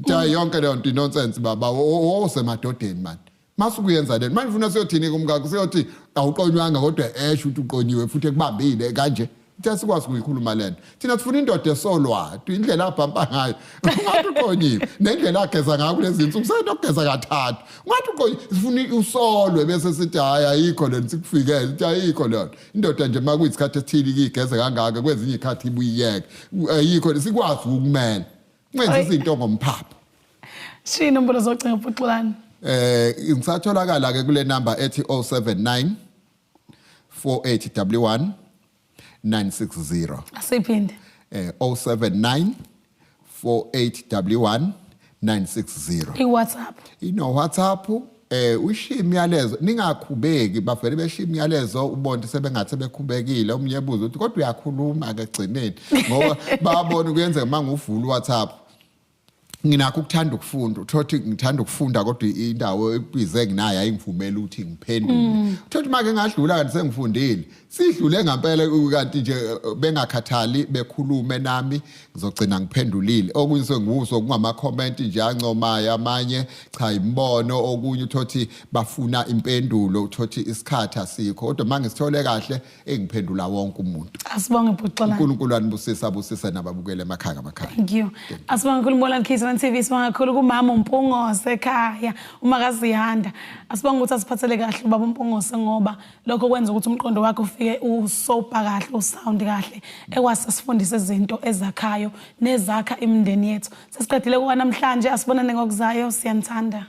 Hayi, yonke leyo nto nonsense baba, osemadodeni man. Masukuyenza lento manje, ufuna siyothini kumkakho? Siyothi awuqonywanga, kodwa esho ukuthi uqonyiwe futhi ekubambile kanje. Thina sikwazi ukuyikhuluma lento. Thina sifuna indoda esolwayo, indlela abhampa ngayo ungathi uqonyiwe, nendlela ageza ngayo kulezi insuku, senokugeza kathathu ungathi uqonyiwe. Sifuna usolwe bese sithi hayi, ayikho lento, sikufikele sithi ayikho leyo indoda nje. Uma kuyisikhathi esithile ikigeze kangaka, kwezinye ikhathi ibuyiyeke, ayikho, sikwazi ukumela ungenza izinto ngomphapho. Shiya inombolo zocingo, Phuxulani. Ngisatholakala ke kule number ethi 079 4811 960. Asiphinde. 079 4811 960. I-WhatsApp. Ino WhatsApp, ushiya imiyalezo, ningakhubeki, bavele beshiya imiyalezo, ubone sebengathi bekhubekile. Omunye ebuza ukuthi kodwa uyakhuluma ke egcineni, ngoba babona kuyenzeka manguvula WhatsApp, nginakho ukuthanda ukufunda, uthothi ngithanda ukufunda kodwa indawo ebize nginayo ayingivumeli ukuthi ngiphendule. Uthothi make ngadlula kanti sengifundile, sidlule ngampela, kanti nje bengakhathali bekhulume nami, ngizogcina ngiphendulile. Okunye senguzwa kungama comment nje ancomayo, amanye cha, imbono, okunye uthothi bafuna impendulo, uthothi isikhathi asikho, kodwa mangisithole kahle engiphendula wonke umuntu. Asibonge, Phuxulani. uNkulunkulu anibusisa, abusise nababukele emakhaya ngamakhaya. Thank you. Asibonge kakhulu Mbolani KZN TV, sibonga kakhulu kumama uMpungose ekhaya, uMakaziyanda. Asibonge ukuthi asiphathele kahle ubaba uMpungose, ngoba lokho kwenza ukuthi umqondo wakhe ufike usopa kahle, usound kahle. Ekwazi sifundise izinto ezakhayo nezakha imindeni yethu. Sesiqedile kwa namhlanje, asibonane ngokuzayo, siyanithanda.